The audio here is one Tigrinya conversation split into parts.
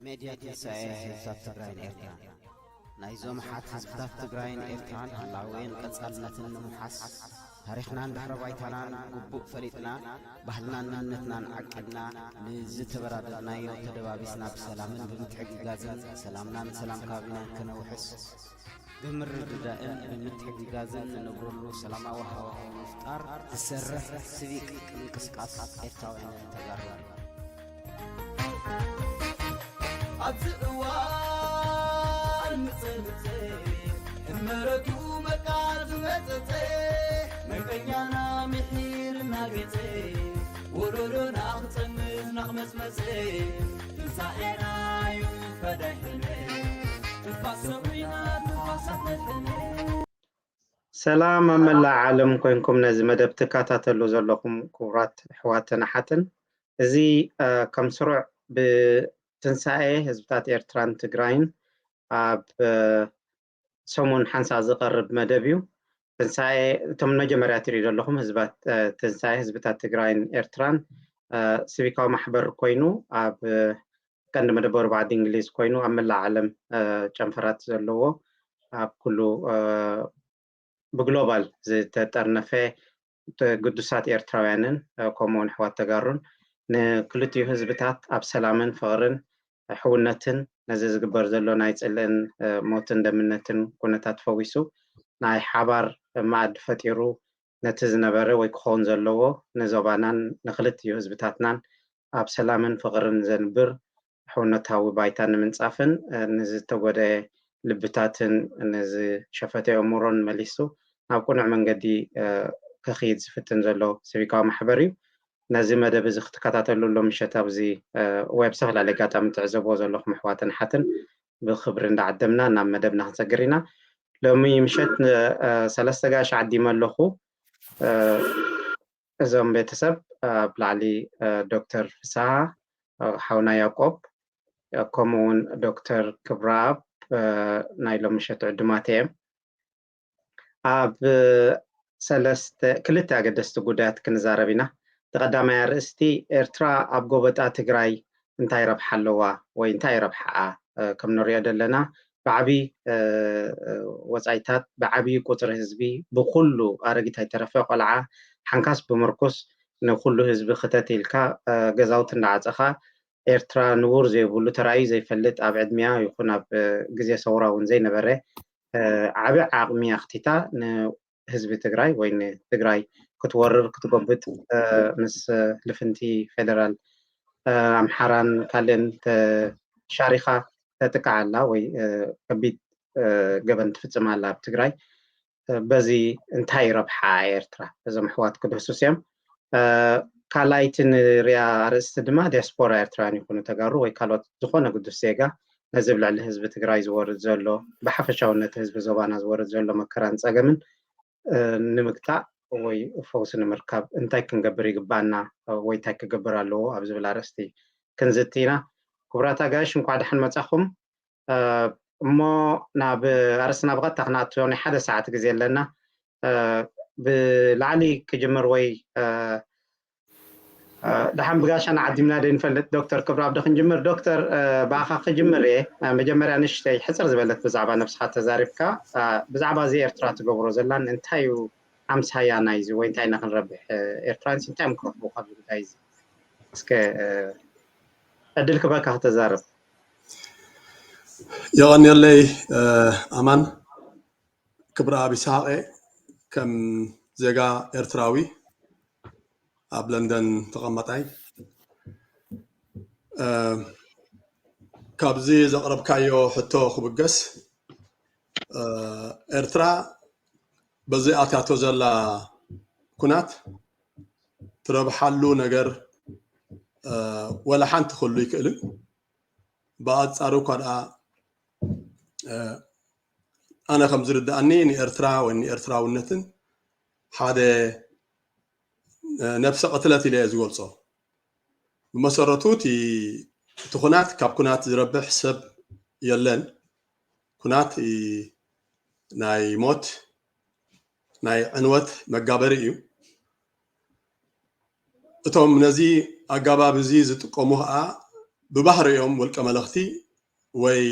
ሜድያ ትንሳኤ ህዝብታት ትግራይን ኤርትራን። ናይዞም ሓት ህዝብታት ትግራይን ኤርትራን ህላዌን ቀጻልነትን ንምውሓስ፣ ታሪኽናን ድሕረ ባይታናን ግቡእ ፈሊጥና፣ ባህልናን መንነትናን ዓቂብና፣ ንዝተበራደድናዮ ተደባቢስና ብሰላምን ብምትሕግጋዝን ሰላምናን ሰላም ከባቢናን ከነውሕስ፣ ብምርድዳእን ብምትሕግጋዝን ንነብረሉ ሰላማዊ ሃዋህው ንምፍጣር ዝሰርሕ ሲቪክ ምንቅስቃስ ኤርትራውያን ተጋሩ እዩ። ኣብዚ እዋን ምጽምጽ እመረቱ በቃ ዝመጸጸ፣ ነቀኛና ምሒር እናጌጸ፣ ወለዶና ክጸንት ናቕመጽመጸ፣ ትንሳኤና እዩ ፈዳይ ሕልሚ። ትንፋስ ሰውሪና ትንፋስ ኣሕመድ ሕልሚ። ሰላም ኣብ መላእ ዓለም ኮይንኩም ነዚ መደብ ትከታተሉ ዘለኹም ክቡራት ኣሕዋትን ኣሓትን፣ እዚ፣ እ፣ ከም ስሩዕ ብትንሳኤ ህዝብታት ኤርትራን ትግራይን ኣብ፣ እ፣ ሰሙን ሓንሳእ ዝቐርብ መደብ እዩ። ትንሳኤ፣ እቶም መጀመርያ ትሪኡ ዘለኹም ህዝባት፣ እ፣ ትንሳኤ ህዝብታት ትግራይን ኤርትራን፣ እ፣ ሲቪካዊ ማሕበር ኮይኑ ኣብ፣ እ፣ ቀንዲ መደበሩ ብዓዲ እንግሊዝ ኮይኑ ኣብ መላእ ዓለም፣ እ፣ ጨንፈራት ዘለዎ ኣብ ኩሉ፣ እ፣ ብግሎባል ዝተጠርነፈ ተ-፣ ግዱሳት ኤርትራውያንን፣ እ፣ ከምኡውን ኣሕዋት ተጋሩን ንክልቲኡ ህዝብታት ኣብ ሰላምን ፍቕርን ሕውነትን ነዚ ዝግበር ዘሎ ናይ ጽልእን፣ እ፣ ሞትን ደምነትን ኩነታት ፈዊሱ ናይ ሓባር መኣዲ ፈጢሩ ነቲ ዝነበረ ወይ ክኸውን ዘለዎ ንዞባናን ንክልቲኡ ህዝብታትናን ኣብ ሰላምን ፍቕርን ዘንብር ሕውነታዊ ባይታ ንምንጻፍን፣ እ፣ ንዝተጎድአ ልብታትን ንዝሸፈተ ኣእምሮን መሊሱ ናብ ቅኑዕ መንገዲ፣ እ፣ ከኽይድ ዝፍትን ዘሎ ሲቪካዊ ማሕበር እዩ። ነዚ መደብ እዚ ክትከታተሉ ሎም ምሸት ኣብዚ፣ እ፣ ወይ ኣብ ዝተፈላለየ ኣጋጣሚ ትዕዘብዎ ዘለኹም ኣሕዋትን ኣሓትን ብኽብሪ እንዳዓደምና ናብ መደብና ክንሰግር ኢና። ሎሚ ምሸት ን-፣ እ፣ ሰለስተ ጋሽ ዓዲመ ኣለኹ። እ፣ እዞም ቤተሰብ ኣብ ላዕሊ፣ እ፣ ዶክተር ፍስሃ፣ እ፣ ሓውና ያዕቆብ፣ እ፣ ከምኡ እውን ዶክተር ክብረኣብ፣ እ፣ ናይ ሎሚ ምሸት ዕዱማት እዮም። ኣብ፣ እ፣ ሰለስተ፣ ክልተ ኣገደስቲ ጉዳያት ክንዛረብ ኢና። እቲ ቀዳማይ ኣርእስቲ፣ ኤርትራ ኣብ ጎበጣ ትግራይ እንታይ ረብሓ ኣለዋ ወይ እንታይ ረብሓኣ? እ፣ ከም ንሪኦ ዘለና፣ ብዓቢ፣ እ፣ እ፣ ወጻኢታት፣ ብዓቢ ቁጽሪ ህዝቢ፣ ብኩሉ ኣረጊት ኣይተረፈ ቆልዓ ሓንካስ ብምርኩስ ንኩሉ ህዝቢ ክተት ኢልካ፣ እ፣ ገዛውቲ እንዳዓጸኻ፣ ኤርትራ ንቡር ዘይብሉ፣ ተራእዩ ዘይፈልጥ፣ ኣብ ዕድሚያ ይኹን ኣብ፣ እ፣ ግዜ ሰውራ እውን ዘይነበረ፣ እ፣ ዓቢ ዓቕሚ ኣኽቲታ ንህዝቢ ትግራይ ወይ ንትግራይ ክትወርር ክትጎብጥ፣ እ፣ ምስ፣ እ፣ ልፍንቲ ፌደራል፣ እ፣ ኣምሓራን ካልእን ተሻሪኻ ተጥቅዓ ኣላ ወይ፣ እ፣ ከቢድ፣ እ፣ ገበን ትፍጽም ኣላ ኣብ ትግራይ። እ፣ በዚ እንታይ ረብሓ ኤርትራ? እዞም ኣሕዋት ክድህሱስ እዮም። እ፣ ካልኣይቲ ንሪኣ ኣርእስቲ ድማ ዲያስፖራ ኤርትራውያን ይኹኑ ተጋሩ ወይ ካልኦት ዝኾነ ግዱስ ዜጋ ነዚ ኣብ ልዕሊ ህዝቢ ትግራይ ዝወርድ ዘሎ፣ ብሓፈሻውነት ህዝቢ ዞባና ዝወርድ ዘሎ መከራን ጸገምን፣ እ፣ ንምግታእ ወይ ፈውሲ ንምርካብ እንታይ ክንገብር ይግባኣና ወይ እንታይ ክገብር ኣለዎ ኣብ ዝብል ኣርእስቲ ክንዝቲ ኢና። ክቡራት ኣጋይሽ፣ እንኳዕ ደሓን መጻኹም። እ፣ እሞ ናብ ኣርእስትና ብቐጥታ ክንኣቱ ናይ ሓደ ሰዓት ግዜ ኣለና። እ፣ ብላዕሊ ክጅምር ወይ፣ እ፣ እ፣ ደሓን ብጋሻና ዓዲምና ዶ ንፈልጥ? ዶክተር ክብረኣብ ዶ ክንጅምር? ዶክተር፣ እ፣ ብኣኻ ክጅምር እየ። እ፣ መጀመርያ ንእሽተይ ሕጽር ዝበለት ብዛዕባ ነብስኻ ተዛሪብካ፣ እ፣ ብዛዕባ እዚ ኤርትራ ትገብሮ ዘላን እንታይ እዩ ኣምሳያ ናይዚ ወይ እንታይ ኢና ክንረብሕ፣ እ፣ ኤርትራውያንስ እንታይ እዮም ክረኽቡ ካብዚ ጉዳይ እዚ? እስከ፣ እ፣ ዕድል ክበካ ከተዛርብ። የቐንየለይ፣ እ፣ ኣማን። ክብረኣብ ይስሃቐ፣ ከም ዜጋ ኤርትራዊ ኣብ ለንደን ተቐማጣይ፣ እ፣ ካብዚ ዘቕረብካዮ ሕቶ ክብገስ፣ እ፣ ኤርትራ በዚ ኣትያቶ ዘላ ኩናት ትረብሓሉ ነገር፣ እ፣ ወላ ሓንቲ ክህሉ ይክእልን፣ ብኣንጻሩ እኳ ደኣ፣ እ፣ ኣነ ከም ዝርድኣኒ ንኤርትራ ወይ ንኤርትራውነትን ሓደ፣ እ፣ ነብሰ ቅትለት ኢለ እየ ዝገልጾ። ብመሰረቱ እቲ፣ እቲ ኩናት ካብ ኩናት ዝረብሕ ሰብ የለን። ኩናት እ፣ ናይ ሞት፣ ናይ ዕንወት መጋበሪ እዩ። እቶም ነዚ ኣጋባብ እዚ ዝጥቀሙ ኸኣ ብባህሪኦም ውልቀ መለኽቲ ወይ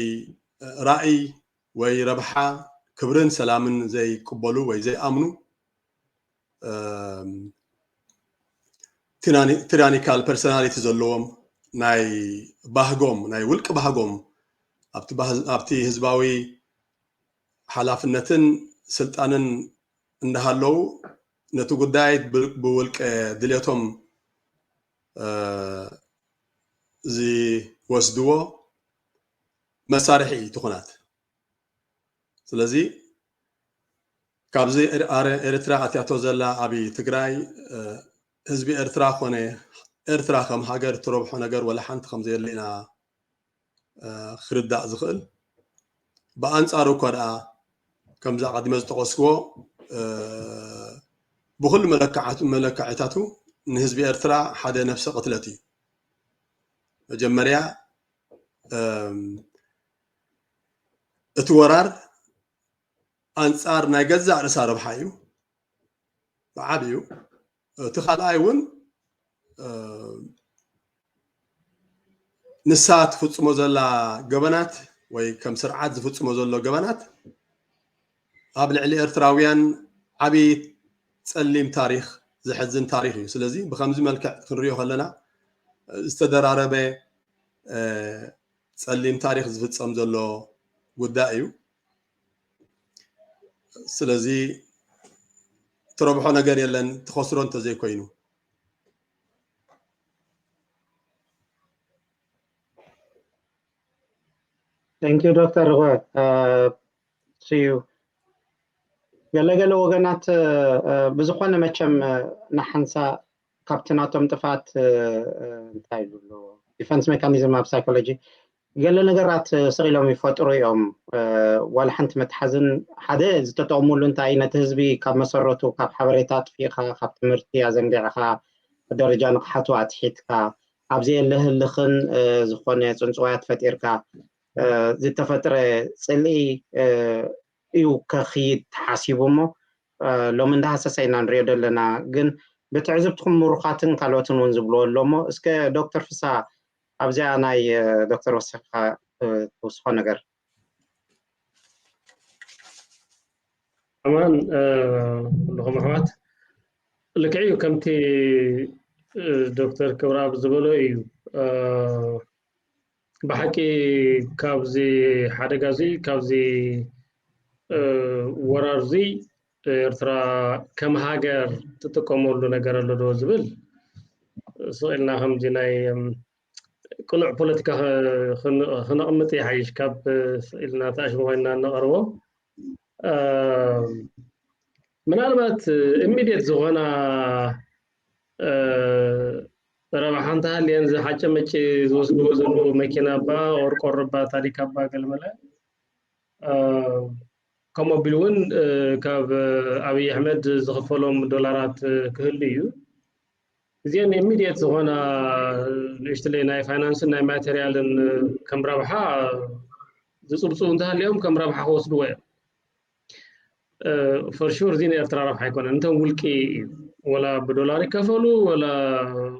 ራእይ ወይ ረብሓ ክብርን ሰላምን ዘይቅበሉ ወይ ዘይኣምኑ tyrannical personality ዘለዎም ናይ ባህጎም ናይ ውልቂ ባህጎም ኣብቲ ህዝባዊ ሓላፍነትን ስልጣንን እንዳሃለዉ ነቲ ጉዳይ ብውልቀ ድሌቶም ዝወስድዎ መሳርሒ እዩ ትኹናት። ስለዚ ካብዚ ኤርትራ ኣትያቶ ዘላ ኣብ ትግራይ ህዝቢ ኤርትራ ኮነ ኤርትራ ከም ሃገር ትረብሖ ነገር ወላ ሓንቲ ከም ዘየለ ኢና ክርዳእ ዝኽእል። ብኣንጻሩ እኳ ደኣ ከምዛ ቀዲመ ዝጠቐስክዎ ብኩሉ መለክዒታቱ ንህዝቢ ኤርትራ ሓደ ነፍሰ ቅትለት እዩ። መጀመርያ እቲ ወራር ኣንጻር ናይ ገዛእ ርእሳ ረብሓ እዩ ብዓብዩ። እቲ ካልኣይ እውን ንሳ ትፍጽሞ ዘላ ገበናት ወይ ከም ስርዓት ዝፍጽሞ ዘሎ ገበናት ኣብ ልዕሊ ኤርትራውያን ዓብዪ ጸሊም ታሪኽ ዘሕዝን ታሪኽ እዩ። ስለዚ ብከምዚ መልክዕ ክንሪኦ ከለና ዝተደራረበ ጸሊም ታሪኽ ዝፍጸም ዘሎ ጉዳይ እዩ። ስለዚ ትረብሖ ነገር የለን ትኸስሮ እንተዘይኮይኑ። Thank you ዶክተር ስዩ። ገለገለ ወገናት ብዝኾነ መቸም ንሓንሳ ካብቲ ናቶም ጥፋት እንታይ ይብሉ defense mechanism ኣብ psychology ገለ ነገራት ስቕ ኢሎም ይፈጥሩ እዮም። ዋላ ሓንቲ መትሓዝን ሓደ ዝተጠቕሙሉ እንታይ ነቲ ህዝቢ ካብ መሰረቱ ካብ ሓበሬታ ኣጥፊእኻ ካብ ትምህርቲ ኣዘንጊዕኻ ደረጃ ንቕሓቱ ኣትሒትካ ኣብ ዘየለ ህልኽን ዝኾነ ፅንፅዋያት ፈጢርካ ዝተፈጥረ ፅልኢ እዩ ከኽይድ ተሓሲቡ እሞ ሎሚ እንዳሃሰሰ ኢና ንሪኦ ዘለና። ግን ብትዕዝብትኩም ምሩኻትን ካልኦትን እውን ዝብልዎ ኣሎ እሞ እስከ ዶክተር ፍስሃ ኣብዚኣ ናይ ዶክተር ወሲኽካ ትውስኾ ነገር። ኣማን ኩልኹም ኣሕዋት ልክዕ እዩ። ከምቲ ዶክተር ክብረኣብ ዝበሎ እዩ። ብሓቂ ካብዚ ሓደጋ እዚ ካብዚ ወራር እዚ ኤርትራ ከም ሃገር ትጥቀመሉ ነገር ኣሎ ዶ ዝብል ስቕ ኢልና ከምዚ ናይ ቅኑዕ ፖለቲካ ክነቕምጥ ይሓይሽ ካብ ስቕ ኢልና ተኣሽሙ ኮይንና እነቐርቦ። ምናልባት immediate ዝኾና ረብሓ እንተሃልየን ዝሓጨመጭ ዝወስድዎ ዘለዉ መኪና ባ ቆርቆሮ ባ ታሪካ ባ ገለመለ ከምኡ ኣቢሉ እውን ካብ ኣብይ ኣሕመድ ዝኽፈሎም ዶላራት ክህሉ እዩ። እዚአን immediate ዝኾና ንእሽትለይ ናይ ፋይናንስን ናይ ማቴሪያልን ከም ረብሓ ዝፅብፅቡ እንተሃልዮም ከም ረብሓ ክወስድዎ እዮም። For sure እዚ ንኤርትራ ረብሓ ኣይኮነን። እንተን ውልቂ እዩ ወላ ብዶላር ይከፈሉ ወላ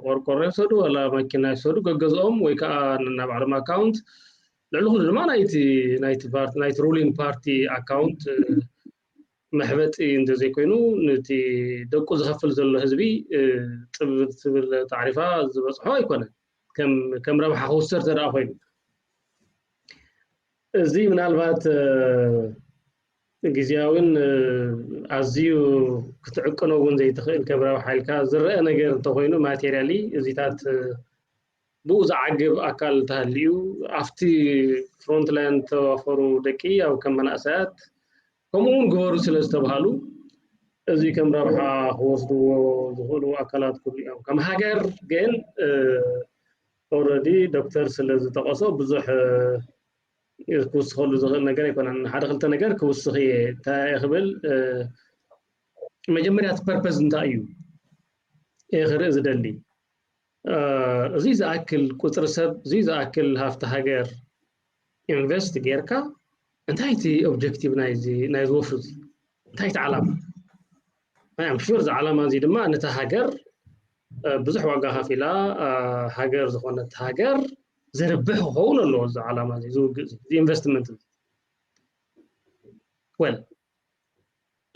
ቆርቆሮ ይውሰዱ ወላ መኪና ይውሰዱ ገገዝኦም ወይ ከዓ ነናይ ባዕሎም ኣካውንት ልዕሊ ኩሉ ድማ ናይቲ ናይቲ ፓርቲ ናይቲ ruling party ኣካውንት መሕበጢ እንተዘይኮይኑ ነቲ ደቁ ዝኸፍል ዘሎ ህዝቢ ጥብ ትብል ታዕሪፋ ዝበፅሖ ኣይኮነን። ከም ረብሓ ክውሰድ ተደኣ ኮይኑ እዚ ምናልባት ግዝያዊን ኣዝዩ ክትዕቅኖ እውን ዘይትኽእል ከም ረብሓ ኢልካ ዝረአ ነገር እንተኮይኑ materially እዚታት ብኡ ዝዓግብ ኣካል እንተሃልዩ ኣብቲ front line ዝተዋፈሩ ደቂ ኣብ ከም መናእሰያት ከምኡ እውን ግበሩ ስለ ዝተብሃሉ እዚ ከም ረብሓ ክወስድዎ ዝኽእሉ ኣካላት ኩሉ እዮም። ከም ሃገር ግን already ዶክተር ስለ ዝጠቐሶ ብዙሕ ክውስኸሉ ዝኽእል ነገር ኣይኮነን። ሓደ ክልተ ነገር ክውስኽ እየ። እንታይ እየ ክብል መጀመርያ እቲ purpose እንታይ እዩ እየ ክርኢ ዝደሊ። እዚ ዝኣክል ቁፅሪ ሰብ እዚ ዝኣክል ሃፍቲ ሃገር invest ጌርካ እንታይ እቲ objective ናይዚ ወፍሪ እዚ እንታይ እቲ ዓላማ? I'm sure እዚ ዓላማ እዚ ድማ ነታ ሃገር ብዙሕ ዋጋ ከፊላ ሃገር ዝኾነት ሃገር ዘርብሕ ክኸውን ኣለዎ። እዚ ዓላማ እዚ ዝውግእ እዚ ኢንቨስትመንት እዚ ወል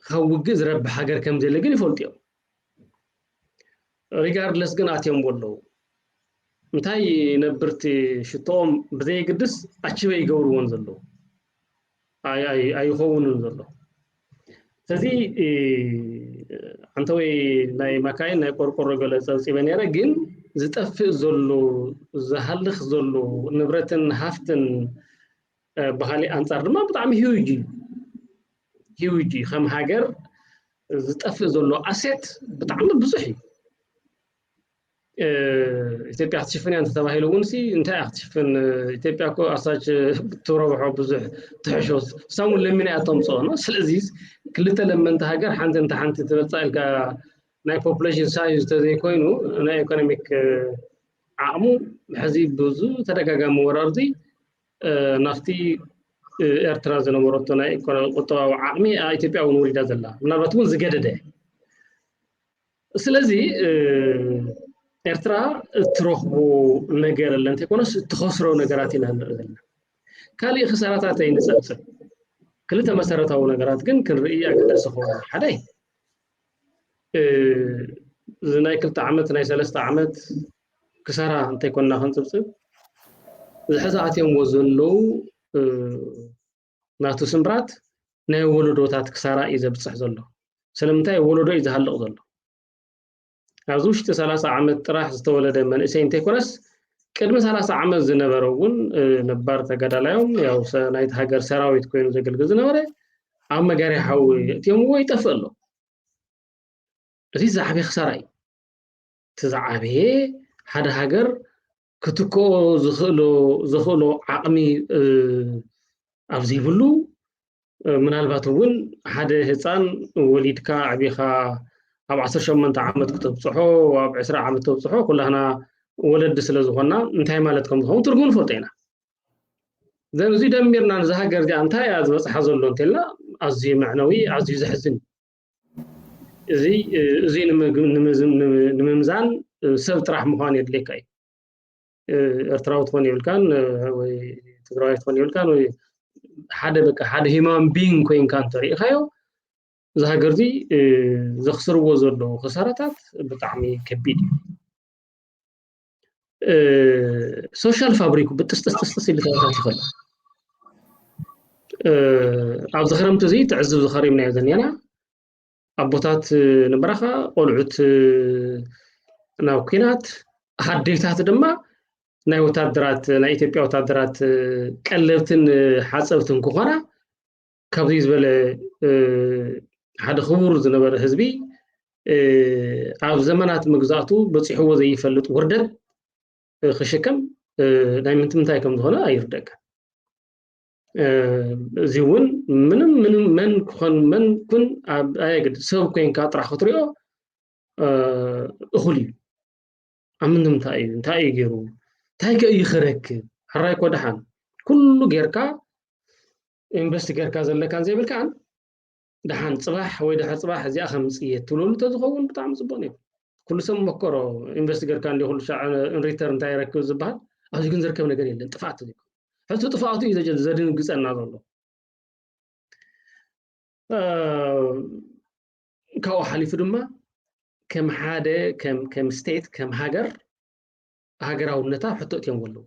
ካብ ውግእ ዝረብሕ ሃገር ከም ዘለ ግን ይፈልጡ እዮም። ሪጋርድለስ ግን ኣትዮም ኣለዉ። እንታይ ነብርቲ ሽቶኦም ብዘየግድስ ኣችበ ይገብርዎን ዘለዉ ኣይኸውንን ዘሎ። ስለዚ ኣንተወይ ናይ ማካይን ናይ ቆርቆሮ ገለ ፀብፂበ ነረ፣ ግን ዝጠፍእ ዘሎ ዝሃልኽ ዘሎ ንብረትን ሃፍትን ብካሊእ ኣንፃር ድማ ብጣዕሚ ሂውጅ እዩ። ሂውጅ እዩ። ከም ሃገር ዝጠፍእ ዘሎ ኣሴት ብጣዕሚ ብዙሕ እዩ። ኢትዮጵያ ክትሽፍን እያ እንተተባሂሉ እውን ሲ እንታይ እያ ክትሽፍን? ኢትዮጵያ እኮ ኣሳች ትረብሖ ብዙሕ ትሕሾ ሳሙን ለሚና እያ ተምፅኦ ነው። ስለዚ ክልተ ለመንቲ ሃገር ሓንቲ እንተ ሓንቲ ትበልፃ ኢልካ ናይ ፖፑሌሽን ሳይዝ ተዘይኮይኑ ናይ ኢኮኖሚክ ዓቕሙ ሕዚ ብዙ ተደጋጋሚ ወራርዚ ናብቲ ኤርትራ ዝነበረቶ ናይ ቁጠባዊ ዓቕሚ ኢትዮጵያ እውን ወሪዳ ዘላ ምናልባት እውን ዝገደደ። ስለዚ ኤርትራ እትረኽቦ ነገር ኣለ እንተይኮነስ እትኸስሮ ነገራት ኢና ንርኢ ዘለና። ካሊእ ክሳራታት ኣይንፀብፅብ። ክልተ መሰረታዊ ነገራት ግን ክንርኢ ኣገዳሲ ክኸውን ሓደ እዚ ናይ ክልተ ዓመት ናይ ሰለስተ ዓመት ክሳራ እንተይኮንና ክንፅብፅብ ዝሕዚ ኣትዮምዎ ዘለዉ ናቱ ስምብራት ናይ ወለዶታት ክሳራ እዩ ዘብፅሕ ዘሎ። ስለምንታይ ወለዶ እዩ ዝሃልቕ ዘሎ። ኣብዚ ውሽጢ ሰላሳ ዓመት ጥራሕ ዝተወለደ መንእሰይ እንተይኮነስ ቅድሚ ሰላሳ ዓመት ዝነበረ እውን ነባር ተጋዳላዮም ያው ናይቲ ሃገር ሰራዊት ኮይኑ ዘገልግል ዝነበረ ኣብ መጋርያ ሓዊ እትዮምዎ ይጠፍእ ኣሎ። እዚ ዝዓበየ ክሳራ እዩ። እቲ ዝዓበየ ሓደ ሃገር ክትክኦ ዝኽእሎ ዓቕሚ ኣብ ዘይብሉ ምናልባት እውን ሓደ ህፃን ወሊድካ ኣዕቢኻ ኣብ ዓሰርተ ሸሞንተ ዓመት ክተብፅሖ ኣብ ዕስራ ዓመት ተብፅሖ ኩላህና ወለዲ ስለ ዝኾንና እንታይ ማለት ከም ዝኸውን ትርጉም ንፈልጦ ኢና። ዘን እዚ ደሚርና ነዚ ሃገር እዚኣ እንታይ እያ ዝበፅሓ ዘሎ እንተልና ኣዝዩ መዕነዊ ኣዝዩ ዘሕዝን እዩ። እዚ እዚ ንምምዛን ሰብ ጥራሕ ምዃን የድልየካ እዩ። ኤርትራዊ ትኾን የብልካን ወይ ትግራዊ ትኾን የብልካን ወይ ሓደ በቃ ሓደ ሂማን ቢንግ ኮይንካ እንተሪኢኻዮ እዚ ሃገር እዚ ዘኽስርዎ ዘለዉ ክሳራታት ብጣዕሚ ከቢድ እዩ። ሶሻል ፋብሪኩ ብጥስጥስጥስጥስ ኢሉ ተበታቲፈ ኣሎ። ኣብዚ ክረምቲ እዚ ትዕዝብ ዝኸሪምናዮ ዘኒአና ኣቦታት ንበረኻ ቆልዑት ናብ ኲናት ኣዴታት ድማ ናይ ወታደራት ናይ ኢትዮጵያ ወታደራት ቀለብትን ሓፀብትን ክኾና ካብዚ ዝበለ ሓደ ክቡር ዝነበረ ህዝቢ ኣብ ዘመናት መግዛእቱ በፂሕዎ ዘይፈልጥ ውርደት ክሽከም ናይ ምንትምንታይ ከም ዝኾነ ኣይርደካ። እዚ እውን ምንም ምንም መን ክኾን መን ኩን ኣየግድ ሰብ ኮይንካ ጥራሕ ክትሪኦ እኹል እዩ። ኣብ ምንታይ እዩ እንታይ እዩ ገይሩ እንታይ ከ እዩ ክረክብ? ሕራይ ኮ ደሓን ኩሉ ጌርካ ኢንቨስት ጌርካ ዘለካን ዘይብልካን ደሓን ፅባሕ ወይ ድሕር ፅባሕ እዚኣ ከምፅእ እየ ትብለሉ ተዝኸውን ብጣዕሚ ፅቡቅ ነይሩ። ኩሉ ሰብ መኮሮ ኢንቨስት ጌርካ እንዲ ኩሉ ሻዕ ሪተር እንታይ ይረክብ ዝበሃል ኣብዚ ግን ዝርከብ ነገር የለን። ጥፍኣት ተዘይኮ ሕቱ ጥፍኣቱ እዩ ዘደንግፀና ዘሎ። ካብኡ ሓሊፉ ድማ ከም ሓደ ከም ስቴት ከም ሃገር ሃገራውነታ ሕቶ እትዮም ኣለዉ።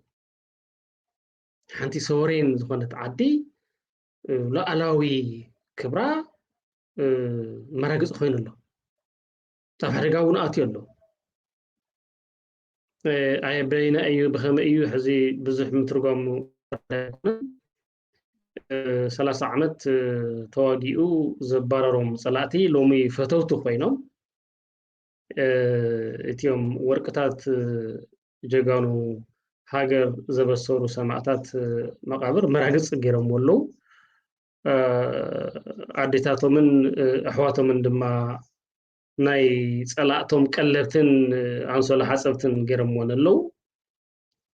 ሓንቲ ሶቨሬን ዝኾነት ዓዲ ሉኣላዊ ክብራ መረግፂ ኮይኑ ኣሎ። ኣብ ሓደጋ እውን ኣትዩ ኣሎ። ኣየ በይና እዩ ብኸመይ እዩ ሕዚ ብዙሕ ምትርጓሙ ኣይኮነን። ሰላሳ ዓመት ተዋጊኡ ዘባረሮም ፀላእቲ ሎሚ ፈተውቲ ኮይኖም እቲኦም ወርቅታት ጀጋኑ ሃገር ዘበሰሩ ሰማእታት መቃብር መራግፅ ገይሮም ኣለዉ። ኣዴታቶምን ኣሕዋቶምን ድማ ናይ ፀላእቶም ቀለብትን ኣንሶላ ሓፀብትን ገይሮምዎን ኣለዉ።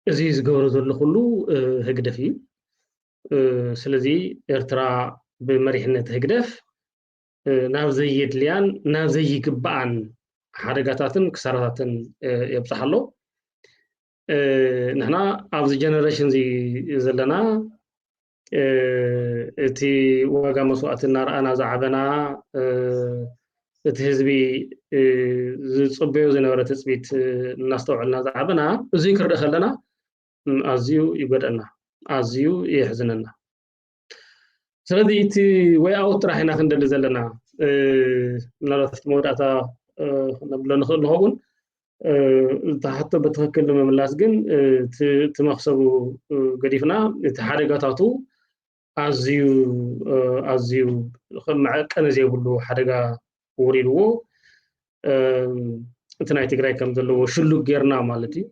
እዚ ዝገብሮ ዘሎ ኩሉ ህግደፍ እዩ። ስለዚ ኤርትራ ብመሪሕነት ህግደፍ ናብ ዘየድልያን ናብ ዘይግብኣን ሓደጋታትን ክሳራታትን የብፅሓ ኣሎ። ንሕና ኣብዚ ጀነሬሽን እዚ ዘለና እቲ ዋጋ መስዋእቲ እናረኣና ዝዓበና፣ እቲ ህዝቢ ዝፅበዮ ዝነበረ ትፅቢት እናስተውዐልና ዝዓበና፣ እዙይ ክርኢ ከለና ኣዝዩ ይጎድኣና፣ ኣዝዩ የሕዝነና። ስለዚ እቲ ወይ ኣውት ጥራሕ ኢና ክንደሊ ዘለና። ምናልባት ኣብቲ መወዳእታ ክነብሎ ንኽእል ንኸውን። እታ ሕቶ ብትኽክል ንምምላስ ግን እቲ መኽሰቡ ገዲፍና፣ እቲ ሓደጋታቱ ኣዝዩ ኣዝዩ መዐቀኒ ዘይብሉ ሓደጋ ወሪድዎ፣ እቲ ናይ ትግራይ ከም ዘለዎ ሽሉግ ጌርና ማለት እዩ።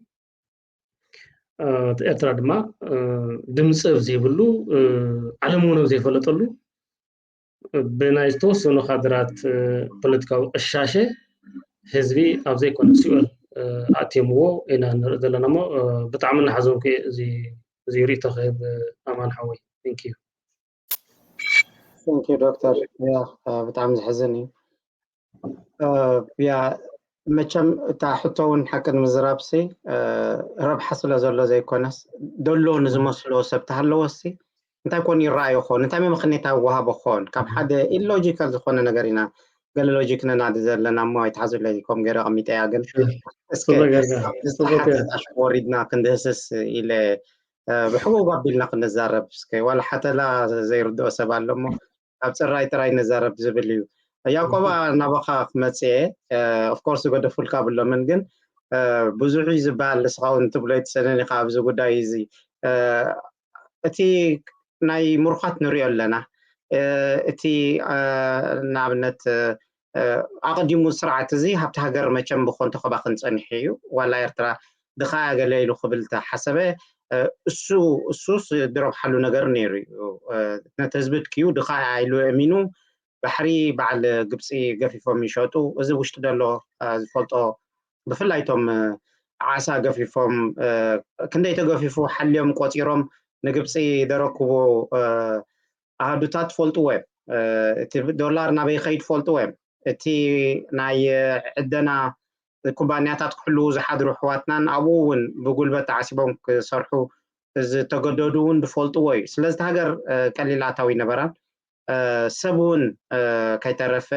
እቲ ኤርትራ ድማ ድምፂ ኣብ ዘይብሉ፣ ዓለም እውን ኣብ ዘይፈለጠሉ፣ ብናይ ዝተወሰኑ ካድራት ፖለቲካዊ ቅሻሸ ህዝቢ ኣብ ዘይኮነ ሲኦል ኣእትዮምዎ ኢና ንርኢ ዘለና። እሞ ብጣዕሚ እናሓዘንኩ እየ እዚ ርእይቶ ክህብ። ኣማን ሓወይ፣ thank you። Thank you ዶክተር። ያ ብጣዕሚ ዘሕዝን እዩ። ያ መቸም እታ ሕቶ እውን ሓቂ ንምዝራብሲ ረብሓ ስለ ዘሎ ዘይኮነስ፣ ደሎ ንዝመስሎ ሰብ ተሃለወሲ እንታይ ኮን ይረኣዩ ኾን? እንታይ መምኽኔታ ወሃቦ ኾን? ካብ ሓደ ኢሎጂካል ዝኾነ ነገር ኢና ገለ ሎጂክ ነናዲ ዘለና እሞ ኣይትሓዙለይ፣ ከም ገይረ ኣቐሚጠያ። ግን እስከ ወሪድና ክንድህስስ ኢለ ብሕጉግ ኣቢልና ክንዛረብ እስከ። ዋላ ሓተላ ዘይርድኦ ሰብ ኣሎ እሞ ኣብ ፅራይ ጥራይ ንዛረብ ዝብል እዩ። ያቆባ ናባኻ ክመፅእ እየ። ኦፍኮርስ ዝገደፉልካ ብሎምን ግን ብዙሕ እዩ ዝበሃል። ንስኻ እውን ትብሎ ኣይትሰነን ኢኻ ኣብዚ ጉዳይ እዚ። እቲ ናይ ምሩኻት ንሪኦ ኣለና። እቲ ንኣብነት ኣቐዲሙ ስርዓት እዚ ሃብቲ ሃገር መቸም ብኾንቶ ከባኽን ፀኒሑ እዩ። ዋላ ኤርትራ ድኻ ገለ ኢሉ ክብል ተሓሰበ እሱ እሱስ ድረብሓሉ ነገር ነይሩ እዩ። ነቲ ህዝቢ ድክዩ ድኻ ኢሉ እሚኑ ባሕሪ በዓል ግብፂ ገፊፎም ይሸጡ። እዚ ውሽጢ ደሎ ዝፈልጦ ብፍላይ ቶም ዓሳ ገፊፎም ክንደይ ተገፊፉ ሓልዮም ቆፂሮም ንግብፂ ደረክቡ ኣሃዱታት ትፈልጥዎ እዮም። እቲ ዶላር ናበይ ከይድ ትፈልጥዎ እዮም። እቲ ናይ ዕደና ኩባንያታት ክሕልዉ ዝሓድሩ ኣሕዋትናን ኣብኡ እውን ብጉልበት ተዓሲቦም ክሰርሑ ዝተገደዱ እውን ዝፈልጥዎ እዩ። ስለዚ እቲ ሃገር ቀሊል ኣታዊ ነበራን ሰብ እውን ከይተረፈ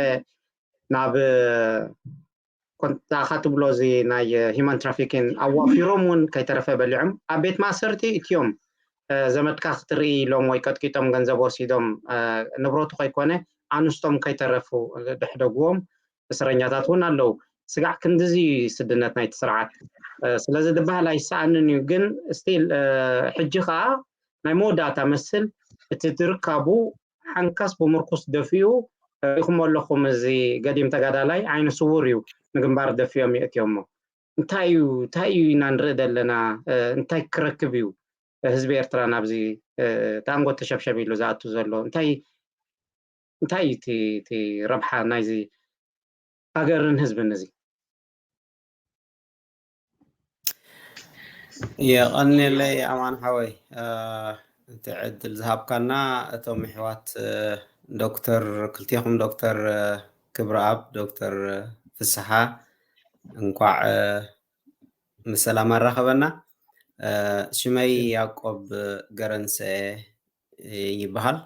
ናብ ኮንታኻ ትብሎ እዚ ናይ ሂማን ትራፊኪን ኣዋፊሮም እውን ከይተረፈ በሊዖም ኣብ ቤት ማእሰርቲ እትዮም። ዘመድካ ክትርኢ ኢሎም ወይ ቀጥቂጦም ገንዘብ ወሲዶም ንብረቱ ከይኮነ ኣንስቶም ከይተረፉ ድሕደግዎም እስረኛታት እውን ኣለዉ። ስጋዕ ክንድዚ ስድነት ናይቲ ስርዓት ስለዚ ድበሃል ኣይሰኣንን እዩ። ግን ስቲል ሕጂ ከዓ ናይ መወዳእታ መስል እቲ ትርካቡ ሓንካስ ብምርኩስ ደፊኡ ሪኢኹሞ ኣለኹም። እዚ ገዲም ተጋዳላይ ዓይነ ስውር እዩ፣ ንግንባር ደፊኦም የእትዮሞ። እንታይ እዩ እንታይ እዩ ኢና ንርኢ ዘለና? እንታይ ክረክብ እዩ ህዝቢ ኤርትራ ናብዚ ተኣንጎት ተሸብሸብ ኢሉ ዝኣቱ ዘሎ? እንታይ እንታይ እዩ እቲ ረብሓ ናይዚ ሃገርን ህዝብን እዚ? የቐንየለይ ኣማን ሓወይ እቲ ዕድል ዝሃብካና። እቶም ኣሕዋት ዶክተር ክልቴኹም ዶክተር ክብረኣብ ዶክተር ፍስሓ እንኳዕ ምስ ሰላም ኣራኸበና። ሽመይ ያቆብ ገረንሰ ይበሃል።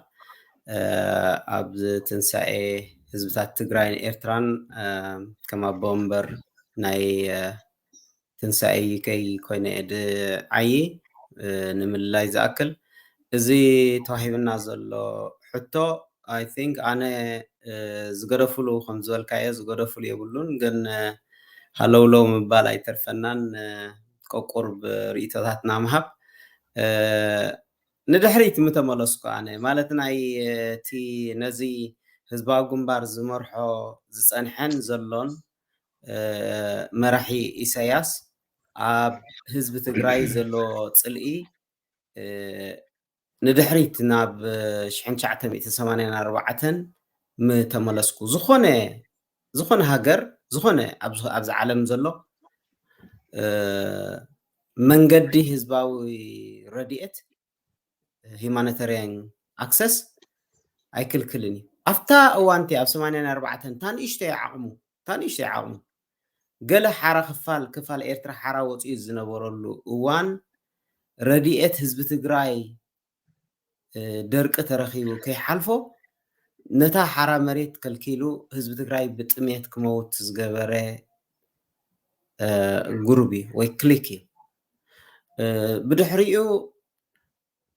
ኣብ ትንሳኤ ህዝብታት ትግራይን ኤርትራን ከም ኣቦ ወንበር ናይ ትንሳኤ ዩኬ ኮይነ እየ ዝዓዪ። ንምልላይ ዝኣክል እዚ ተዋሂብና ዘሎ ሕቶ I think ኣነ ዝገደፉሉ ከም ዝበልካዮ ዝገደፉሉ የብሉን፣ ግን ሃለውለው ምባል ኣይተርፈናን። ቆቁር ብርእይቶታትና ምሃብ ንድሕሪት ምተመለስኩ ኣነ ማለት ናይ እቲ ነዚ ህዝባዊ ግንባር ዝመርሖ ዝፀንሐን ዘሎን መራሒ ኢሳያስ ኣብ ህዝቢ ትግራይ ዘሎ ፅልኢ ንድሕሪት ናብ ሽሕን ትሽዓተ ሚእትን ሰማንያን ኣርባዕተን ምተመለስኩ ዝኾነ ዝኾነ ሃገር ዝኾነ ኣብዚ ዓለም ዘሎ መንገዲ ህዝባዊ ረድኤት humanitarian access ኣይክልክልን እዩ። ኣብታ እዋንቲ ኣብ ሰማንያን ኣርባዕተን እታ ንእሽተይ ዓቕሙ እታ ንእሽተይ ዓቕሙ ገለ ሓራ ክፋል ክፋል ኤርትራ ሓራ ወፂኡ ዝነበረሉ እዋን ረድኤት ህዝቢ ትግራይ ደርቂ ተረኺቡ ከይሓልፎ ነታ ሓራ መሬት ከልኪሉ ህዝቢ ትግራይ ብጥሜት ክመውት ዝገበረ ጉሩብ እዩ ወይ ክሊክ እዩ። ብድሕሪኡ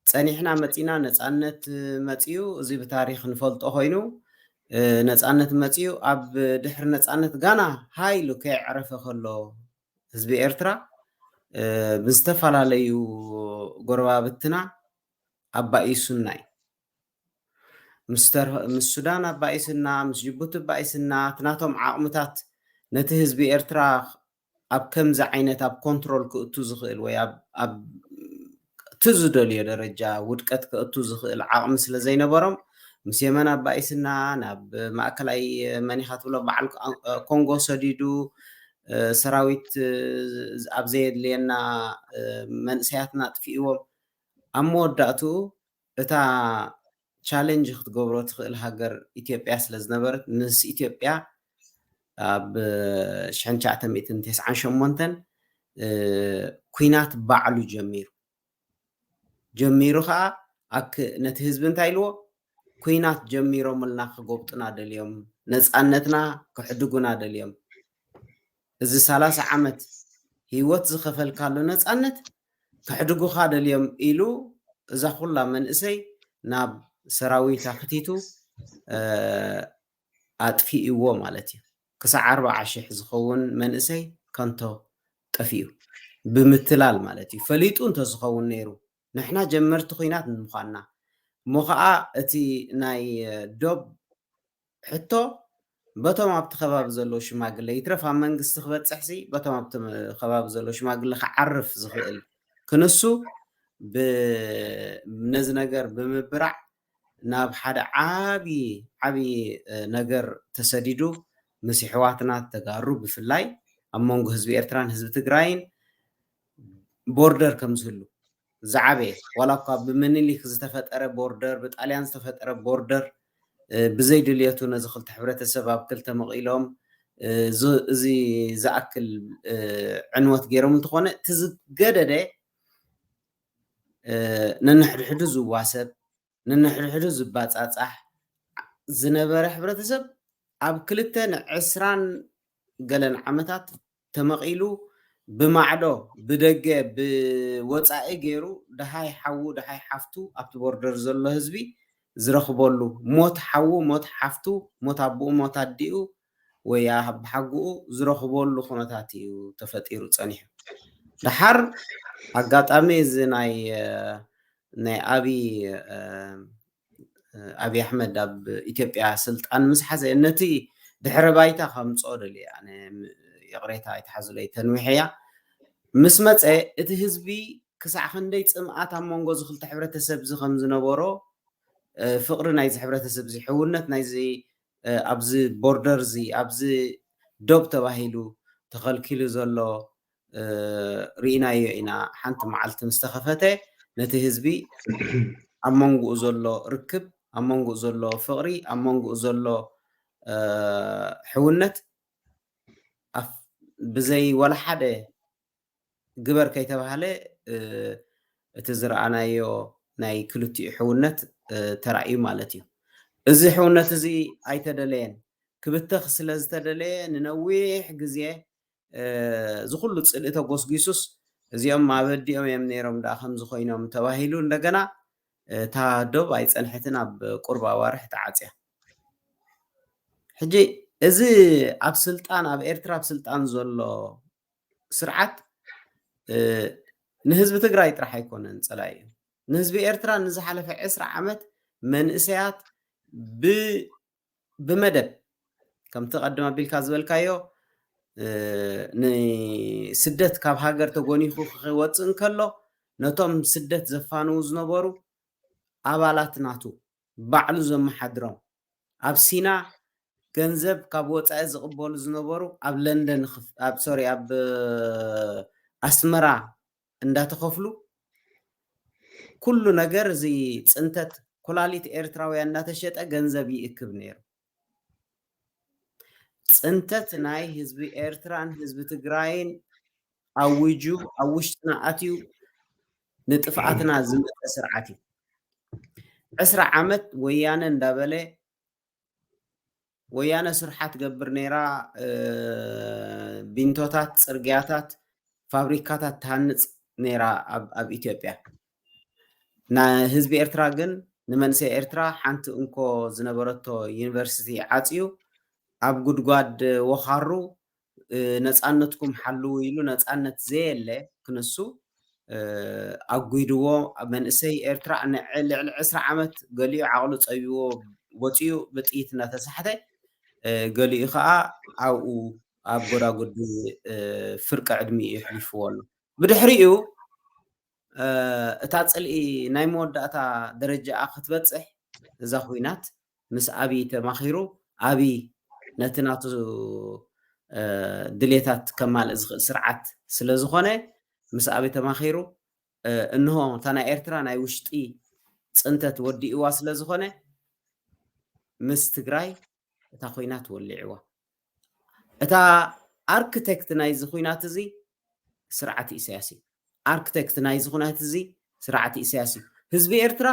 ፀኒሕና መፂና ነፃነት መፅዩ፣ እዚ ብታሪክ ንፈልጦ ኮይኑ ነፃነት መፅዩ ኣብ ድሕሪ ነፃነት ጋና ሃይሉ ከየዕረፈ ከሎ ህዝቢ ኤርትራ ብዝተፈላለዩ ጎረባብትና ኣባኢሱና እዩ። ምስ ሱዳን ኣባኢስና፣ ምስ ጅቡቲ ኣባኢስና፣ እቲ ናቶም ዓቕምታት ነቲ ህዝቢ ኤርትራ ኣብ ከምዚ ዓይነት ኣብ ኮንትሮል ክእቱ ዝኽእል ወይ እቲ ዝደልዮ ደረጃ ውድቀት ክእቱ ዝኽእል ዓቕሚ ስለ ዘይነበሮም ምስ የመን ኣባኢስና ናብ ማእከላይ መኒኻ ትብሎ በዓል ኮንጎ ሰዲዱ ሰራዊት ኣብ ዘየድልየና መንእሰያትና ኣጥፊእዎም ኣብ መወዳእትኡ እታ ቻለንጅ ክትገብሮ ትኽእል ሃገር ኢትዮጵያ ስለ ዝነበረት ምስ ኢትዮጵያ ኣብ ሽሕን ትሽዓተ ሚእትን ተስዓን ሸሞንተን ኩናት ባዕሉ ጀሚሩ ጀሚሩ ከዓ ነቲ ህዝቢ እንታይ ኢልዎ ኩናት ጀሚሮምልና ክጎብጡና ደልዮም ነፃነትና ክሕድጉና ደልዮም እዚ ሰላሳ ዓመት ህይወት ዝኸፈልካሉ ነፃነት ከሕድጉኻ ደልዮም ኢሉ እዛ ኩላ መንእሰይ ናብ ሰራዊት ኣክቲቱ ኣጥፊእዎ ማለት እዩ። ክሳዕ ኣርባዓ ሽሕ ዝኸውን መንእሰይ ከንቶ ጠፊኡ ብምትላል ማለት እዩ። ፈሊጡ እንተዝኸውን ነይሩ ንሕና ጀመርቲ ኩናት ንምዃንና እሞ ከዓ እቲ ናይ ዶብ ሕቶ በቶም ኣብቲ ከባቢ ዘለዉ ሽማግለ ይትረፍ ኣብ መንግስቲ ክበፅሕ ሲ በቶም ኣብቲ ከባቢ ዘለዉ ሽማግለ ክዓርፍ ዝኽእል ክንሱ ነዚ ነገር ብምብራዕ ናብ ሓደ ዓብዪ ዓብዪ ነገር ተሰዲዱ ምስ ኣሕዋትና ተጋሩ ብፍላይ ኣብ መንጎ ህዝቢ ኤርትራን ህዝቢ ትግራይን ቦርደር ከም ዝህሉ ዝዓበየ ዋላ እኳ ብምኒሊክ ዝተፈጠረ ቦርደር ብጣልያን ዝተፈጠረ ቦርደር ብዘይ ድልየቱ ነዚ ክልተ ሕብረተሰብ ኣብ ክልተ መቒሎም እዚ ዝኣክል ዕንወት ገይሮም እንተኾነ እቲ ዝገደደ ነንሕድሕዱ ዝዋሰብ ነንሕድሕዱ ዝባፃፃሕ ዝነበረ ሕብረተሰብ ኣብ ክልተ ንዕስራን ገለን ዓመታት ተመቒሉ ብማዕዶ ብደገ ብወፃኢ ገይሩ ደሃይ ሓዉ ደሃይ ሓፍቱ ኣብቲ ቦርደር ዘሎ ህዝቢ ዝረኽበሉ ሞት ሓዉ ሞት ሓፍቱ ሞት ኣቦኡ ሞት ኣዲኡ ወይ ብሓጉኡ ዝረኽበሉ ኩነታት እዩ ተፈጢሩ ፀኒሑ። ደሓር ኣጋጣሚ እዚ ናይ ናይ ኣብይ ኣብይ ኣሕመድ ኣብ ኢትዮጵያ ስልጣን ምስ ሓዘ ነቲ ድሕረ ባይታ ከምፅኦ ደልየ ኣነ ይቕሬታ ኣይትሓዙለይ ተንዊሐያ ምስ መፀ እቲ ህዝቢ ክሳዕ ክንደይ ፅምኣት ኣብ መንጎ እዚ ክልተ ሕብረተሰብ እዚ ከም ዝነበሮ ፍቕሪ ናይዚ ሕብረተሰብ እዚ ሕውነት ናይዚ ኣብዚ ቦርደር እዚ ኣብዚ ዶብ ተባሂሉ ተኸልኪሉ ዘሎ ርኢናዮ ኢና። ሓንቲ መዓልቲ ምስ ተኸፈተ ነቲ ህዝቢ ኣብ መንጎኡ ዘሎ ርክብ፣ ኣብ መንጎኡ ዘሎ ፍቕሪ፣ ኣብ መንጎኡ ዘሎ ሕውነት ብዘይ ወላ ሓደ ግበር ከይተባህለ እቲ ዝረኣናዮ ናይ ክልቲኡ ሕውነት ተራእዩ ማለት እዩ። እዚ ሕውነት እዚ ኣይተደለየን። ክብተኽ ስለ ዝተደለየ ንነዊሕ ግዜ እዚ ኩሉ ፅልኢ ተጎስጒሱስ እዚኦም ኣበዲኦም እዮም ነይሮም ደኣ ከምዚ ኮይኖም ተባሂሉ እንደገና እታ ዶብ ኣይፀንሐትን ኣብ ቁርብ ኣዋርሕ ተዓፅያ። ሕጂ እዚ ኣብ ስልጣን ኣብ ኤርትራ ኣብ ስልጣን ዘሎ ስርዓት ንህዝቢ ትግራይ ጥራሕ ኣይኮነን ፀላኢ እዩ። ንህዝቢ ኤርትራ ንዝሓለፈ ዕስራ ዓመት መንእሰያት ብ ብመደብ ከምቲ ቀድም ኣቢልካ ዝበልካዮ ንስደት ካብ ሃገር ተጎኒኹ ክወፅእ እንከሎ ነቶም ስደት ዘፋንዉ ዝነበሩ ኣባላት ናቱ ባዕሉ ዘመሓድሮም ኣብ ሲና ገንዘብ ካብ ወፃኢ ዝቕበሉ ዝነበሩ ኣብ ለንደን ሶሪ ኣብ ኣስመራ እንዳተኸፍሉ ኩሉ ነገር እዚ ፅንተት ኩላሊት ኤርትራውያን እንዳተሸጠ ገንዘብ ይእክብ ነይሩ። ጽንተት ናይ ህዝቢ ኤርትራን ህዝቢ ትግራይን ኣዊጁ ኣብ ውሽጥና ኣትዩ ንጥፍኣትና ዝመፀ ስርዓት እዩ። ዕስራ ዓመት ወያነ እንዳበለ ወያነ ስርሓ ትገብር ነይራ። ቢንቶታት፣ ፅርግያታት፣ ፋብሪካታት ትሃንፅ ነይራ ኣብ ኢትዮጵያ። ንህዝቢ ኤርትራ ግን፣ ንመንእሰይ ኤርትራ ሓንቲ እንኮ ዝነበረቶ ዩኒቨርሲቲ ዓፅዩ ኣብ ጉድጓድ ወኻሩ ነፃነትኩም ሓልዉ ኢሉ ነፃነት ዘየለ ክንሱ ኣጒድዎ። መንእሰይ ኤርትራ ልዕሊ ዕስራ ዓመት ገሊኡ ዓቕሉ ፀቢዎ ወፂኡ ብጥይት እናተሳሕተ፣ ገሊኡ ከዓ ኣብኡ ኣብ ጎዳጉዲ ፍርቂ ዕድሚኡ የሕሊፍዎ ኣሎ። ብድሕሪኡ እታ ፅልኢ ናይ መወዳእታ ደረጃኣ ክትበፅሕ እዛ ኹናት ምስ ኣብይ ተማኺሩ ኣብይ ነቲ ናቱ ድሌታት ከማልእ ዝኽእል ስርዓት ስለ ዝኾነ ምስ ኣብይ ተማኺሩ እንሆ እታ ናይ ኤርትራ ናይ ውሽጢ ፅንተት ወዲእዋ ስለ ዝኾነ ምስ ትግራይ እታ ኹናት ወሊዕዋ። እታ ኣርክቴክት ናይዚ ኹናት እዚ ስርዓት ኢሳያስ እዩ። ኣርክቴክት ናይዚ ኹናት እዚ ስርዓት ኢሳያስ እዩ። ህዝቢ ኤርትራ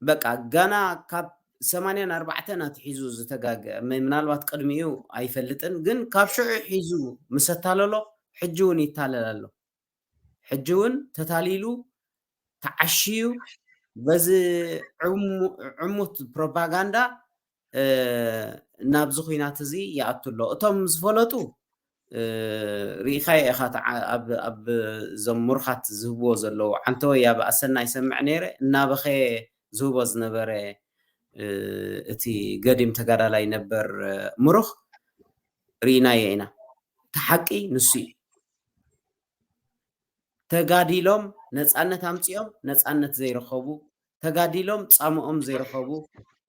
በቃ ጋና ካብ ሰማንያን ኣርባዕተን ኣትሒዙ ዝተጋገ፣ ምናልባት ቅድሚኡ ኣይፈልጥን፣ ግን ካብ ሽዑ ሒዙ ምስ ኣታለሎ ሕጂ እውን ይታለል ኣሎ። ሕጂ እውን ተታሊሉ ተዓሽዩ በዚ ዕሙት ፕሮፓጋንዳ ናብዚ ኹናት እዚ ይኣቱ ኣሎ። እቶም ዝፈለጡ ርኢኻዮ ኢኻ፣ ኣብ እዞም ምሩኻት ዝህብዎ ዘለዉ፣ ዓንተወይ ኣብ ኣሰና ይሰምዕ ነይረ፣ እናበኸየ ዝህቦ ዝነበረ እቲ ገዲም ተጋዳላይ ነበር ምሩኽ ርኢናዮ ኢና። እቲ ሓቂ ንሱ እዩ። ተጋዲሎም ነፃነት ኣምፂኦም ነፃነት ዘይረኸቡ፣ ተጋዲሎም ፃምኦም ዘይረኸቡ፣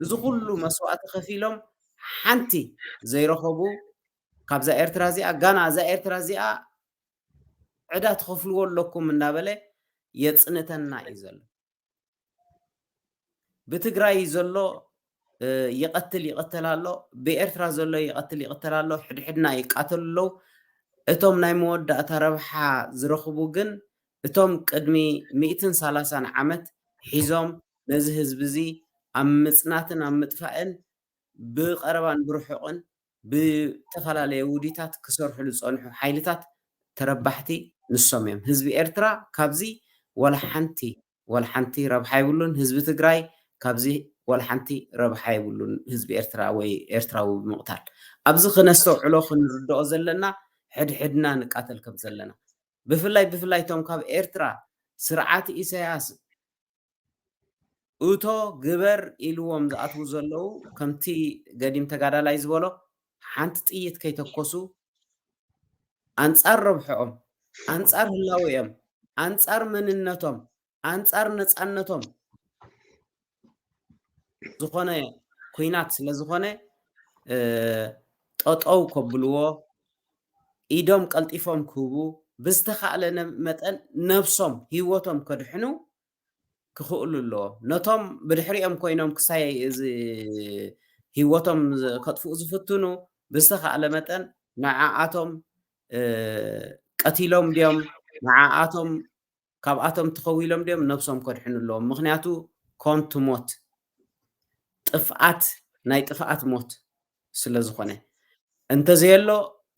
እዚ ኩሉ መስዋእቲ ከፊሎም ሓንቲ ዘይረኸቡ፣ ካብዛ ኤርትራ እዚኣ፣ ጋና እዛ ኤርትራ እዚኣ ዕዳ ትኸፍልዎ ኣለኩም እናበለ የፅንተና እዩ ዘሎ። ብትግራይ ዘሎ ይቐትል ይቕተል ኣሎ፣ ብኤርትራ ዘሎ ይቐትል ይቕተል ኣሎ፣ ሕድሕድና ይቃተሉ ኣለዉ። እቶም ናይ መወዳእታ ረብሓ ዝረኽቡ ግን እቶም ቅድሚ ሚእትን ሰላሳን ዓመት ሒዞም ነዚ ህዝቢ እዚ ኣብ ምጽናትን ኣብ ምጥፋእን ብቐረባን ብርሑቕን ብተፈላለየ ውዲታት ክሰርሕሉ ዝጸንሑ ሓይልታት ተረባሕቲ ንሶም እዮም። ህዝቢ ኤርትራ ካብዚ ዋላ ሓንቲ ዋላ ሓንቲ ረብሓ የብሉን። ህዝቢ ትግራይ ካብዚ ዋላ ሓንቲ ረብሓ የብሉን። ህዝቢ ኤርትራ ወይ ኤርትራዊ ብምቕታል ኣብዚ ክነስተውዕሎ ክንርድኦ ዘለና ሕድሕድና ንቃተል ከም ዘለና ብፍላይ ብፍላይ እቶም ካብ ኤርትራ ስርዓት ኢሳያስ እቶ ግበር ኢልዎም ዝኣትዉ ዘለዉ ከምቲ ገዲም ተጋዳላይ ዝበሎ ሓንቲ ጥይት ከይተኮሱ ኣንጻር ረብሕኦም ኣንጻር ህላወኦም ኣንጻር መንነቶም ኣንጻር ነጻነቶም ዝኾነ ኩናት ስለ ዝኾነ ጠጠው ከብልዎ ኢዶም ቀልጢፎም ክህቡ ብዝተኻእለ መጠን ነብሶም ህይወቶም ከድሕኑ ክኽእሉ ኣለዎም። ነቶም ብድሕሪኦም ኮይኖም ክሳይ እዚ ህይወቶም ከጥፍኡ ዝፍትኑ ብዝተኻእለ መጠን ንዓኣቶም ቀቲሎም ድዮም ንዓኣቶም ካብኣቶም ተኸዊሎም ድዮም ነብሶም ከድሕኑ ኣለዎም። ምኽንያቱ ኮንቱ ሞት ጥፍኣት ናይ ጥፍኣት ሞት ስለ ዝኾነ እንተዘየሎ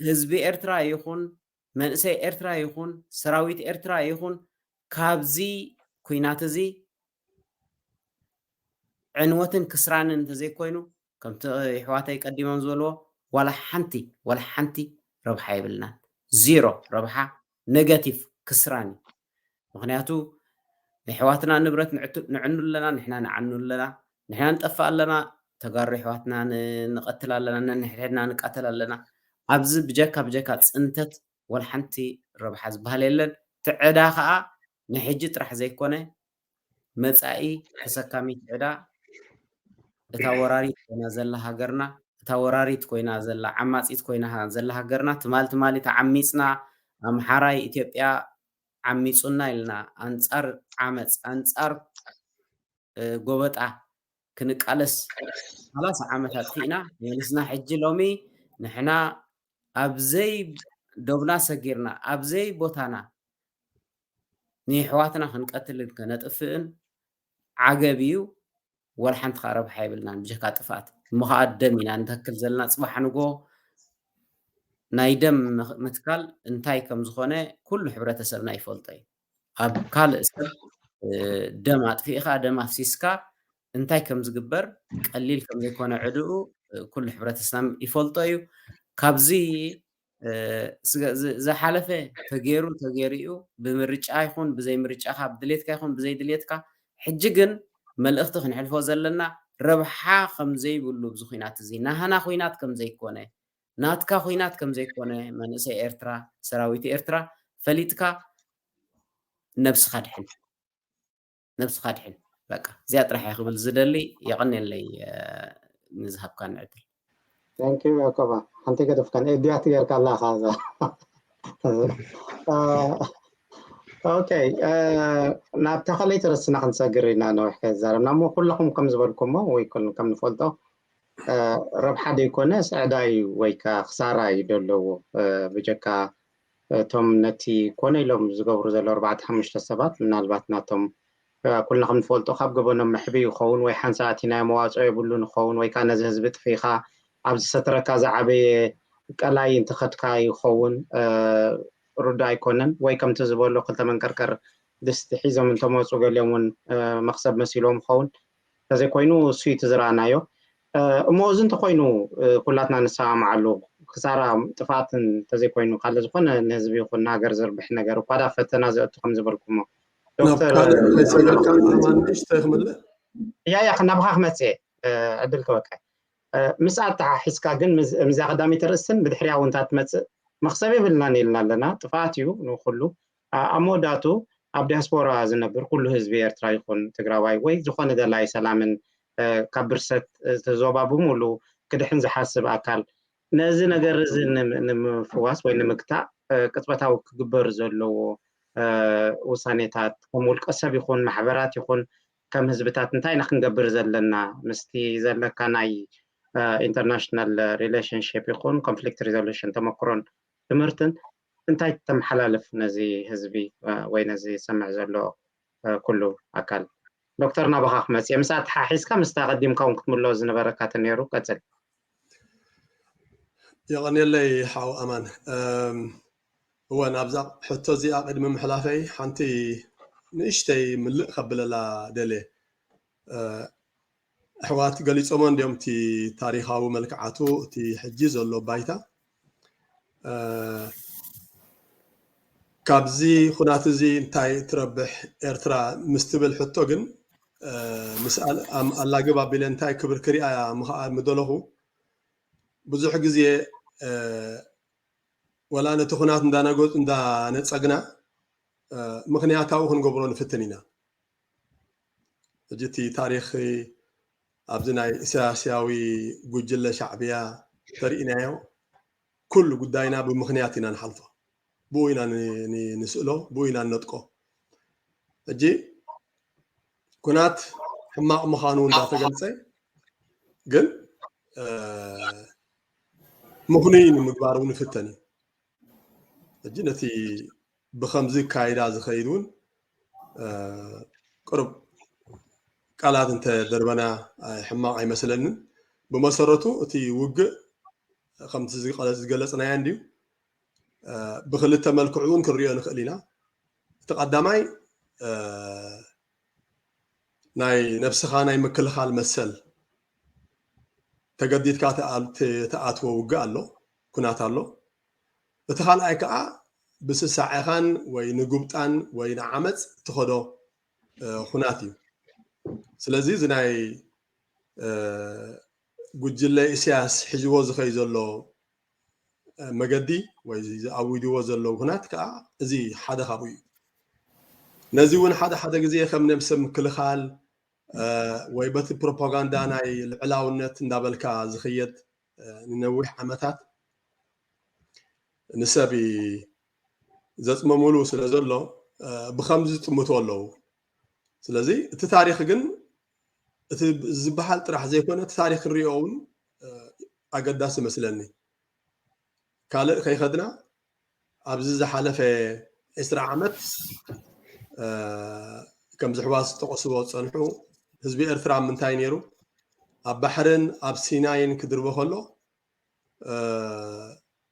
ህዝቢ ኤርትራ ይኹን መንእሰይ ኤርትራ ይኹን ሰራዊት ኤርትራ ይኹን ካብዚ ኩናት እዚ ዕንወትን ክስራንን እንተዘይኮይኑ ከምቲ ኣሕዋተይ ቀዲሞም ዝበልዎ ዋላ ሓንቲ ዋላ ሓንቲ ረብሓ የብልናን። ዚሮ ረብሓ፣ ኔጋቲቭ ክስራን እዩ። ምኽንያቱ ናይ ኣሕዋትና ንብረት ንዕኑ ኣለና፣ ንሕና ንዓኑ ኣለና፣ ንሕና ንጠፍእ ኣለና፣ ተጋሩ ኣሕዋትና ንቐትል ኣለና፣ ነንሕድሕድና ንቃተል ኣለና። ኣብዚ ብጀካ ብጀካ ፅንተት ዋላ ሓንቲ ረብሓ ዝበሃል የለን። እቲ ዕዳ ከዓ ናይ ሕጂ ጥራሕ ዘይኮነ መጻኢ ተሰካሚት ዕዳ እታ ወራሪት ኮይና ዘላ ሃገርና፣ እታ ወራሪት ኮይና ዘላ ዓማጺት ኮይና ዘላ ሃገርና ትማል ትማሊ ተዓሚጽና ኣምሓራይ ኢትዮጵያ ዓሚጹና ኢልና ኣንጻር ዓመጽ ኣንጻር ጎበጣ ክንቃለስ ሰላሳ ዓመት ኣጥፊእና መሊስና ሕጂ ሎሚ ንሕና ኣብዘይ ዶብና ሰጊርና ኣብዘይ ቦታና ንየሕዋትና ክንቀትልን ከነጥፍእን ዓገብ እዩ። ወላ ሓንቲ ከዓ ረብሓ የብልናን ብጀካ ጥፍኣት። እሞ ከዓ ደም ኢና ንተክል ዘለና። ፅባሕ ንጎ ናይ ደም ምትካል እንታይ ከም ዝኾነ ኩሉ ሕብረተሰብና ይፈልጦ እዩ። ኣብ ካልእ ሰብ ደም ኣጥፊእካ ደም ኣፍሲስካ እንታይ ከም ዝግበር ቀሊል ከም ዘይኮነ ዕድኡ ኩሉ ሕብረተሰብና ይፈልጦ እዩ። ካብዚ ዝሓለፈ ተገይሩ ተገይሩ እዩ። ብምርጫ ይኹን ብዘይ ምርጫኻ፣ ብድሌትካ ይኹን ብዘይ ድሌትካ፣ ሕጂ ግን መልእኽቲ ክንሕልፎ ዘለና ረብሓ ከም ዘይብሉ ኣብዚ ኹናት እዚ ናህና ኹናት ከም ዘይኮነ፣ ናትካ ኹናት ከም ዘይኮነ መንእሰይ ኤርትራ፣ ሰራዊት ኤርትራ ፈሊጥካ ነብስኻ ድሕን። ነብስኻ ድሕን። በቃ እዚኣ ጥራሕ እየ ክብል ዝደሊ። የቐንየለይ ንዝሃብካኒ ዕድል። Thank you ያኮባ። ሓንቲ ገደፍካን ኤድያት ጌርካ ኣለኻ እዛ። ኦኬ፣ ናብታ ካልኣይቲ ርእስና ክንሰግር ኢና። ነዊሕ ከይዛረብና እሞ ኩለኹም ከም ዝበልኩሞ ወይ ከም ንፈልጦ ረብሓ ደይኮነ ስዕዳ እዩ ወይ ከዓ ክሳራ እዩ ዘለዎ። ብጀካ እቶም ነቲ ኮነ ኢሎም ዝገብሩ ዘለዉ ኣርባዕተ ሓሙሽተ ሰባት ምናልባት ናቶም ኩልና ከም ንፈልጦ ካብ ገበኖም መሕቢ ይኸውን ወይ ሓንሳእ ኣቲናዮ መዋፅኦ የብሉን ይኸውን ወይ ከዓ ነዚ ህዝቢ ጥፊእኻ ኣብ ዝሰትረካ ዝዓበየ ቀላይ እንትኸድካ ይኸውን። ርዱእ ኣይኮነን። ወይ ከምቲ ዝበሎ ክልተ መንቀርቀር ድስቲ ሒዞም እንተመፁ ገሊኦም እውን መክሰብ መሲሎም ይኸውን። እንተዘይኮይኑ እሱ እዩ እቲ ዝረኣናዮ። እሞ እዚ እንተኮይኑ ኩላትና ንሰማማዓሉ ክሳራ ጥፍኣት እንተዘይኮይኑ ካልእ ዝኾነ ንህዝቢ ይኹን ንሃገር ዝርብሕ ነገር እኳ ዳ ፈተና ዘእቱ ከም ዝበልኩሞ ናብ ካልእ ከይሰገርካ ኣማን ንእሽተይ ክምልእ ያ ያ ናብኻ ክመፅእ ዕድል ክበካ ምስ ኣተሓሒዝካ ግን ምዛ ቀዳሚት ርእስን ብድሕሪያ እውን እታ ትመፅእ መክሰብ የብልናን ኢልና ኣለና። ጥፍኣት እዩ ንኩሉ ኣብ መወዳእቱ ኣብ ዲያስፖራ ዝነብር ኩሉ ህዝቢ ኤርትራ ይኹን ትግራዋይ ወይ ዝኾነ ደላይ ሰላምን ካብ ብርሰት እቲ ዞባ ብምሉ ክድሕን ዝሓስብ ኣካል ነዚ ነገር እዚ ንምፍዋስ ወይ ንምግታእ ቅፅበታዊ ክግበር ዘለዎ ውሳኔታት ከም ውልቀ ሰብ ይኹን ማሕበራት ይኹን ከም ህዝብታት እንታይ ኢና ክንገብር ዘለና ምስቲ ዘለካ ናይ international relationship ይኹን conflict resolution ተመክሮን ትምህርትን እንታይ ተመሓላልፍ ነዚ ህዝቢ ወይ ነዚ ዝሰምዕ ዘሎ ኩሉ ኣካል? ዶክተር ናባኻ ክመፅእ ምስኣ ተሓሒዝካ ምስታ ቀዲምካ እውን ክትምሎ ዝነበረካ ተነይሩ ቀፅል። የቐንየለይ ሓው ኣማን። እወ ናብዛ ሕቶ እዚኣ ቅድሚ ምሕላፈይ ሓንቲ ንእሽተይ ምልእ ከብለላ ደልየ። ኣሕዋት ገሊፆሞ እንዲኦም እቲ ታሪኻዊ መልክዓቱ እቲ ሕጂ ዘሎ ባይታ። ካብዚ ኩናት እዚ እንታይ ትረብሕ ኤርትራ ምስ ትብል ሕቶ ግን ምስ ኣላግብ ኣቢለ እንታይ ክብል ክሪኣ ምደለኹ ብዙሕ ግዜ ወላ ነቲ ኩናት እንዳነገፁ እንዳነፀግና ምክንያታዊ ክንገብሮ ንፍትን ኢና። ሕጂ እቲ ታሪኽ ኣብዚ ናይ ኢሳያስያዊ ጉጅለ ሻዕብያ ተርእናዮ ኩሉ ጉዳይና ብምክንያት ኢና ንሓልፎ። ብኡ ኢና ንስእሎ፣ ብኡ ኢና ንነጥቆ። ሕጂ ኩናት ሕማቕ ምዃኑ እንዳተገልጸ ግን ምኽኑይ ንምግባር እውን ይፍተን እዩ። ሕጂ ነቲ ብኸምዚ ካይዳ ዝኸይድ እውን ቅሩብ ቃላት እንተደርበና ሕማቕ ኣይመስለንን። ብመሰረቱ እቲ ውግእ ከምቲ ዝገለፅናዮ እንድዩ ብክልተ መልክዑ እውን ክንሪኦ ንኽእል ኢና። እቲ ቀዳማይ ናይ ነብስኻ ናይ ምክልኻል መሰል ተገዲድካ ትኣትዎ ውግእ ኣሎ፣ ኩናት ኣሎ። እቲ ካልኣይ ከዓ ብስሳዔኻን ወይ ንጉብጣን ወይ ንዓመፅ ትኸዶ ኩናት እዩ። ስለዚ እዚ ናይ ጉጅለ ኢሳያስ ሒዝዎ ዝኸይ ዘሎ መገዲ ወይ ዝኣዊድዎ ዘለዉ ኩናት ከዓ እዚ ሓደ ካብኡ እዩ። ነዚ እውን ሓደ ሓደ ግዜ ከም ነብሰ ምክልኻል ወይ በቲ ፕሮፓጋንዳ ናይ ልዕላውነት እንዳበልካ ዝኽየድ ንነዊሕ ዓመታት ንሰብ ዘፅመሙሉ ስለ ዘሎ ብከምዚ ዝጥምቱ ኣለዉ። ስለዚ እቲ ታሪክ ግን እቲ ዝበሃል ጥራሕ ዘይኮነ እቲ ታሪክ ክንሪኦ እውን ኣገዳሲ መስለኒ። ካልእ ከይኸድና ኣብዚ ዝሓለፈ ዕስራ ዓመት ከም ዝሕዋስ ዝጠቐስዎ ዝፀንሑ ህዝቢ ኤርትራ ምንታይ ነይሩ? ኣብ ባሕርን ኣብ ሲናይን ክድርበ ከሎ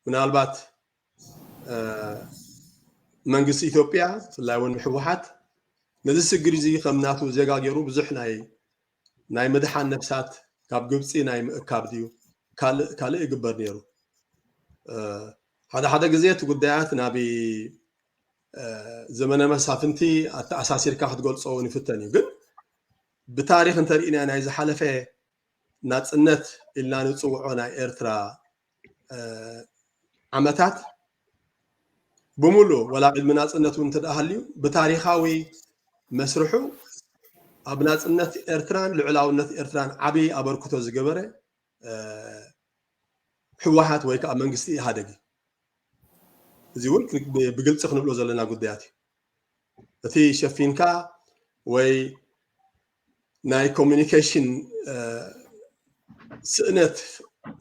ምናልባት መንግስቲ ኢትዮጵያ ብፍላይ እውን ህወሓት ነዚ ስግር እዚ ከም ናቱ ዜጋ ገይሩ ብዙሕ ናይ ናይ ምድሓን ነፍሳት ካብ ግብፂ ናይ ምእካብ ድዩ ካልእ ካልእ ይግበር ነይሩ። ሓደ ሓደ ግዜ እቲ ጉዳያት ናብ ዘመነ መሳፍንቲ ኣተኣሳሲርካ ክትገልፆ እውን ይፍተን እዩ። ግን ብታሪክ እንተርኢና ናይ ዝሓለፈ ናፅነት ኢልና ንፅውዖ ናይ ኤርትራ ዓመታት ብምሉእ ወላ ቅድሚ ናፅነት እውን እንተደኣ ሃልዩ ብታሪካዊ መስርሑ ኣብ ናፅነት ኤርትራን ልዑላውነት ኤርትራን ዓብዪ ኣበርክቶ ዝገበረ ህወሓት ወይ ከዓ መንግስቲ ኢህኣደግ እዩ። እዚ እውን ብግልፂ ክንብሎ ዘለና ጉዳያት እዩ። እቲ ሸፊንካ ወይ ናይ ኮሚኒኬሽን ስእነት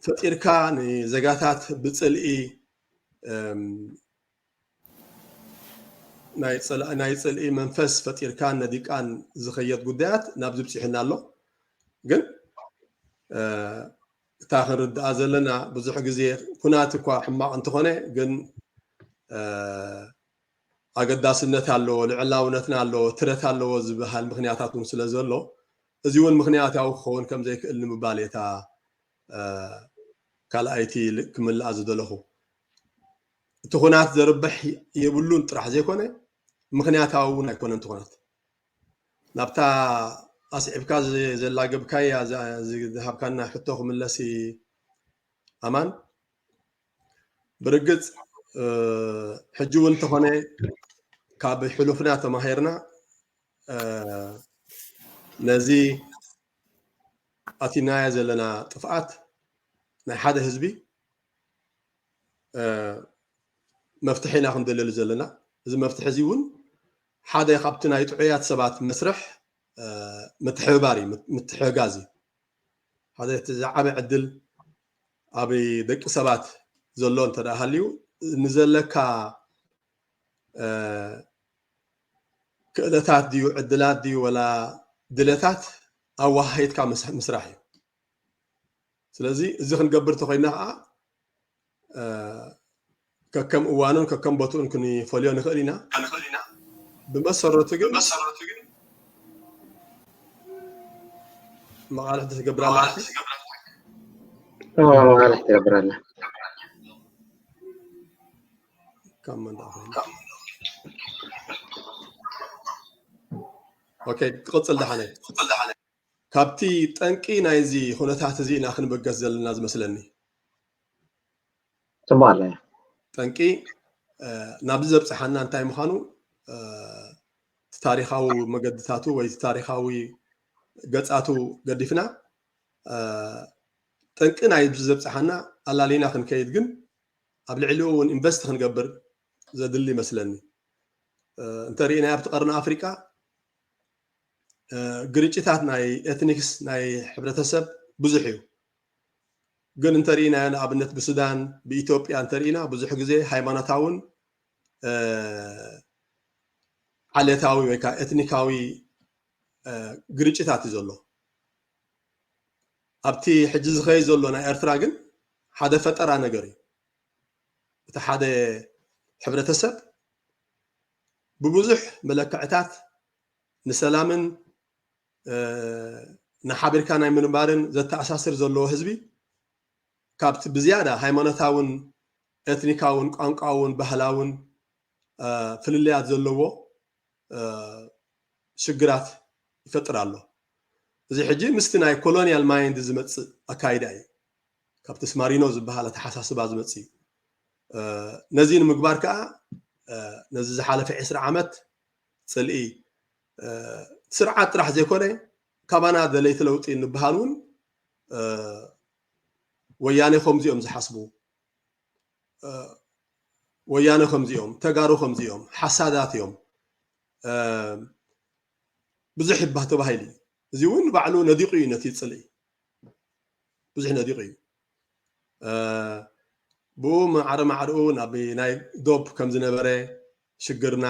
ፈጢርካ ንዜጋታት ብፅልኢ ናይ ፅልኢ መንፈስ ፈጢርካን ነዲቃን ዝኸየድ ጉዳያት ናብዚ ብፂሑና ኣሎ። ግን እታ ክንርድኣ ዘለና ብዙሕ ግዜ ኩናት እኳ ሕማቕ እንተኾነ ግን ኣገዳስነት ኣለዎ፣ ልዕላውነትና ኣለዎ፣ ትረት ኣለዎ ዝበሃል ምኽንያታት እውን ስለ ዘሎ እዚ እውን ምኽንያታዊ ክኸውን ከም ዘይክእል ንምባል እየ እታ ካልኣይቲ ክምልኣ ዝደለኹ። እቲ ኩናት ዘርብሕ የብሉን ጥራሕ ዘይኮነ ምኽንያታዊ እውን ኣይኮነን እቲ ኩናት። ናብታ ኣስዒብካ ዘላገብካያ ዝሃብካና ሕቶ ክምለስ ኣማን ብርግፅ ሕጂ እውን እንተኾነ ካብ ሕሉፍና ተማሂርና ነዚ ኣቲናዮ ዘለና ጥፍኣት ናይ ሓደ ህዝቢ መፍትሒ ኢና ክንደለሉ ዘለና። እዚ መፍትሒ እዚ እውን ሓደ ካብቲ ናይ ጥዑያት ሰባት መስርሕ ምትሕብባር እዩ፣ ምትሕጋዝ እዩ። ሓደ እቲ ዝዓበ ዕድል ኣብ ደቂ ሰባት ዘሎ እንተ ደኣ ሃልዩ ንዘለካ ክእለታት ድዩ ዕድላት ድዩ ወላ ድለታት ኣወሃሂድካ ምስራሕ እዩ። ስለዚ እዚ ክንገብር ተኮይና ከዓ ከከም እዋኑን ከከም ቦትኡን ክንፈልዮ ንኽእል ኢና። ብመሰረቱ ግን መቓልሕ ትገብር ኣላ። መቓልሕ ትገብር ኣላ። ኦኬ፣ ክቕፅል ደሓነ። ካብቲ ጠንቂ ናይዚ ኩነታት እዚ ኢና ክንበገስ ዘለና ዝመስለኒ። ጽቡቕ ኣለ። ጠንቂ ናብዚ ዘብፅሓና እንታይ ምዃኑ ታሪካዊ መገድታቱ ወይ ታሪካዊ ገፃቱ ገዲፍና ጠንቂ ናይዚ ዘብፅሓና ኣላሊና ክንከይድ ግን ኣብ ልዕሊኡ እውን ኢንቨስት ክንገብር ዘድሊ ይመስለኒ። እንተርኢናዮ ኣብቲ ቀርኒ ኣፍሪቃ ግርጭታት ናይ ኤትኒክስ ናይ ሕብረተሰብ ብዙሕ እዩ። ግን እንተርኢናዮ ንኣብነት ብሱዳን ብኢትዮጵያ እንተርኢና ብዙሕ ግዜ ሃይማኖታውን ዓሌታዊ ወይ ከዓ ኤትኒካዊ ግርጭታት እዩ ዘሎ። ኣብቲ ሕጂ ዝኸይ ዘሎ ናይ ኤርትራ ግን ሓደ ፈጠራ ነገር እዩ። እቲ ሓደ ሕብረተሰብ ብብዙሕ መለክዕታት ንሰላምን ንሓቢርካ ናይ ምንባርን ዘተኣሳስር ዘለዎ ህዝቢ ካብቲ ብዝያዳ ሃይማኖታውን ኤትኒካውን ቋንቋውን ባህላውን ፍልልያት ዘለዎ ሽግራት ይፈጥር ኣሎ። እዚ ሕጂ ምስቲ ናይ ኮሎኒያል ማይንድ ዝመፅእ ኣካይዳ እዩ። ካብቲ ስማሪኖ ዝበሃል ኣተሓሳስባ ዝመፅእ እዩ። ነዚ ንምግባር ከዓ ነዚ ዝሓለፈ ዕስራ ዓመት ፅልኢ ስርዓት ጥራሕ ዘይኮነ ካባና ደለይቲ ለውጢ እንበሃል እውን ወያኔ ከምዚኦም ዝሓስቡ ወያነ ከምዚኦም፣ ተጋሩ ከምዚኦም ሓሳዳት እዮም፣ ብዙሕ ይባህ ተባሂሉ እዩ። እዚ እውን ባዕሉ ነዲቑ እዩ ነቲ ፅልኢ፣ ብዙሕ ነዲቑ እዩ። ብኡ ማዕረ ማዕረኡ ናብ ናይ ዶብ ከም ዝነበረ ሽግርና፣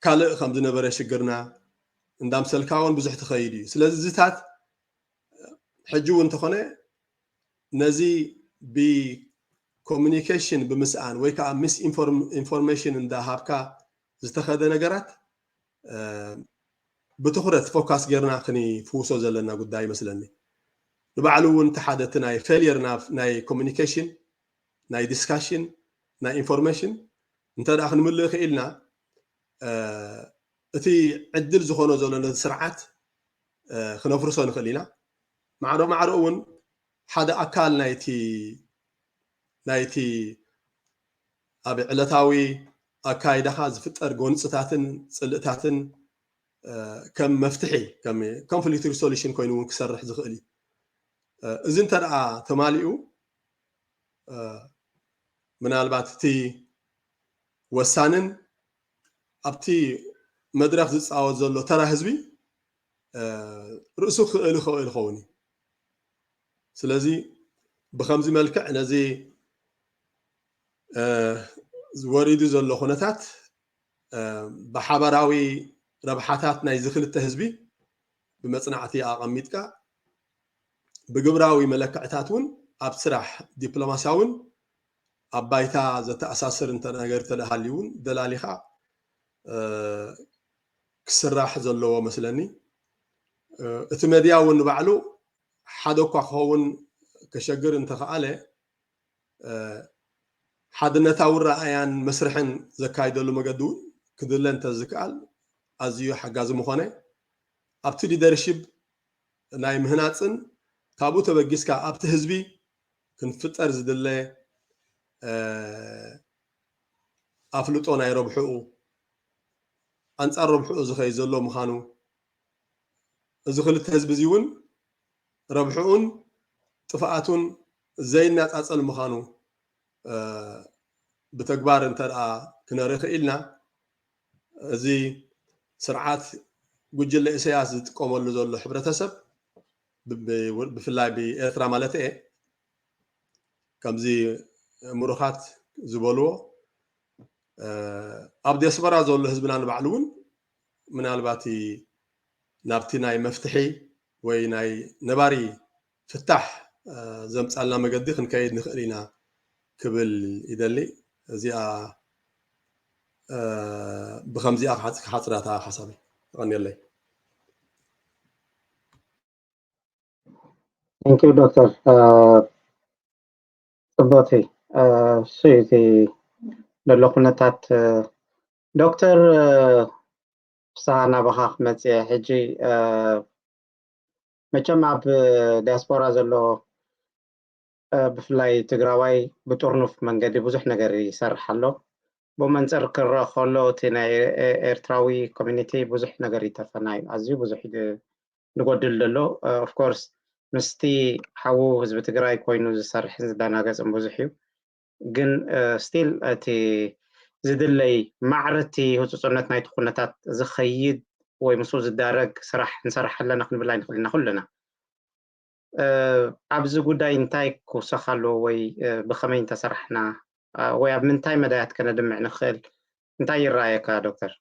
ካልእ ከም ዝነበረ ሽግርና እንዳምሰልካ እውን ብዙሕ ትኸይድ እዩ። ስለዚ እዚታት ሕጂ እውን እንተኾነ ነዚ ብኮሚኒኬሽን ብምስኣን ወይ ከዓ ሚስ ኢንፎርሜሽን እንዳሃብካ ዝተኸደ ነገራት ብትኹረት ፎካስ ጌርና ክንፍውሶ ዘለና ጉዳይ ይመስለኒ። ንባዕሉ እውን እቲ ሓደ እቲ ናይ ፌልየር ናይ ኮሚኒኬሽን፣ ናይ ዲስካሽን፣ ናይ ኢንፎርሜሽን እንተ ደኣ ክንምልእ ክኢልና እቲ ዕድል ዝኾኖ ዘሎ ነቲ ስርዓት ክነፍርሶ ንኽእል ኢና። ማዕዶ ማዕዶ እውን ሓደ ኣካል ናይቲ ናይቲ ኣብ ዕለታዊ ኣካይዳኻ ዝፍጠር ጎንፅታትን ፅልእታትን ከም መፍትሒ ከም ኮንፍሊክት ሪሶሉሽን ኮይኑ እውን ክሰርሕ ዝኽእል እዩ። እዚ እንተ ደኣ ተማሊኡ ምናልባት እቲ ወሳንን ኣብቲ መድረኽ ዝፃወት ዘሎ ተራ ህዝቢ ርእሱ ክእል ይኽእል ይኸውን እዩ። ስለዚ ብከምዚ መልክዕ ነዚ ወሪዱ ዘሎ ኩነታት ብሓበራዊ ረብሓታት ናይዚ ክልተ ህዝቢ ብመፅናዕቲ ኣቐሚጥካ ብግብራዊ መለክዕታት እውን ኣብ ስራሕ ዲፕሎማስያውን ኣብ ባይታ ዘተኣሳስር እንተ ነገር ተደሃልዩ እውን ደላሊኻ ክስራሕ ዘለዎ መስለኒ። እቲ መድያ እውን ንባዕሉ ሓደ እኳ ክኸውን ከሸግር እንተኸኣለ ሓድነታዊ ረኣያን መስርሕን ዘካይደሉ መገዲ እውን ክድለ እንተዝከኣል ኣዝዩ ሓጋዚ ምኾነ። ኣብቲ ሊደርሺፕ ናይ ምህናፅን ካብኡ ተበጊስካ ኣብቲ ህዝቢ ክንፍጠር ዝድለ ኣፍልጦ ናይ ረብሕኡ ኣንፃር ረብሕኡ ዝኸይድ ዘሎ ምዃኑ እዚ ክልተ ህዝቢ እዚ እውን ረብሕኡን ጥፍኣቱን ዘይነፃፀል ምዃኑ ብተግባር እንተ ደኣ ክነርኢ ክኢልና እዚ ስርዓት ጉጅለ ኢሳያስ ዝጥቀመሉ ዘሎ ሕብረተሰብ ብፍላይ ብኤርትራ ማለት እየ ከምዚ ምሩኻት ዝበልዎ ኣብ ዲያስፖራ ዘሎ ህዝብና ንባዕሉ እውን ምናልባት ናብቲ ናይ መፍትሒ ወይ ናይ ነባሪ ፍታሕ ዘምፃልና መገዲ ክንከይድ ንኽእል ኢና ክብል ይደሊ። እዚኣ ብከምዚኣ ክሓፅራታ ሓሳብ ይቐንየለይ። ንኪ ዶክተር ፅቡቲ እሱ እቲ ዘሎ ኩነታት ዶክተር ፍስሃ ናባኻ ክመፅእ ሕጂ መቸም ኣብ ዲያስፖራ ዘሎ ብፍላይ ትግራዋይ ብጥርኑፍ መንገዲ ብዙሕ ነገር ይሰርሕ ኣሎ። ብመንፅር ክረአ ከሎ እቲ ናይ ኤርትራዊ ኮሚኒቲ ብዙሕ ነገር ይተፈና እዩ። ኣዝዩ ብዙሕ ንጎድል ዘሎ ኦፍኮርስ ምስቲ ሓዉ ህዝቢ ትግራይ ኮይኑ ዝሰርሕን ዝደናገፅን ብዙሕ እዩ። ግን ስቲል እቲ ዝድለይ ማዕረቲ ህፁፅነት ናይቲ ኩነታት ዝኸይድ ወይ ምስኡ ዝዳረግ ስራሕ ንሰርሕ ኣለና ክንብል ኣይንኽእል ኢና ኩልና። ኣብዚ ጉዳይ እንታይ ክውሰኽ ኣለዎ ወይ ብኸመይ እንተሰራሕና ወይ ኣብ ምንታይ መዳያት ከነድምዕ ንኽእል እንታይ ይረኣየካ ዶክተር?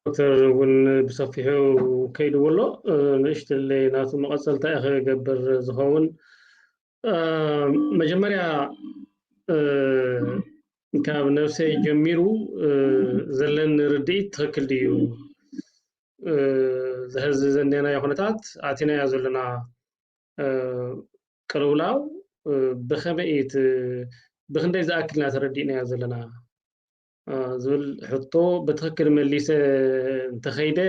ዶክተር እውን ብሰፊሑ ከይድዎ ኣሎ። ንእሽትለይ ናቱ መቐፀልታ እየ ክገብር ዝኸውን። መጀመርያ ካብ ነብሰይ ጀሚሩ ዘለኒ ርድኢት ትኽክል ድዩ? ዝሕዚ ዘንደናዮ ኩነታት ኣቲናዮ ዘለና ቅልውላው ብኸመይ እዩ ብክንደይ ዝኣክልና ተረዲእናዮ ዘለና ዝብል ሕቶ ብትኽክል መሊሰ እንተኸይደ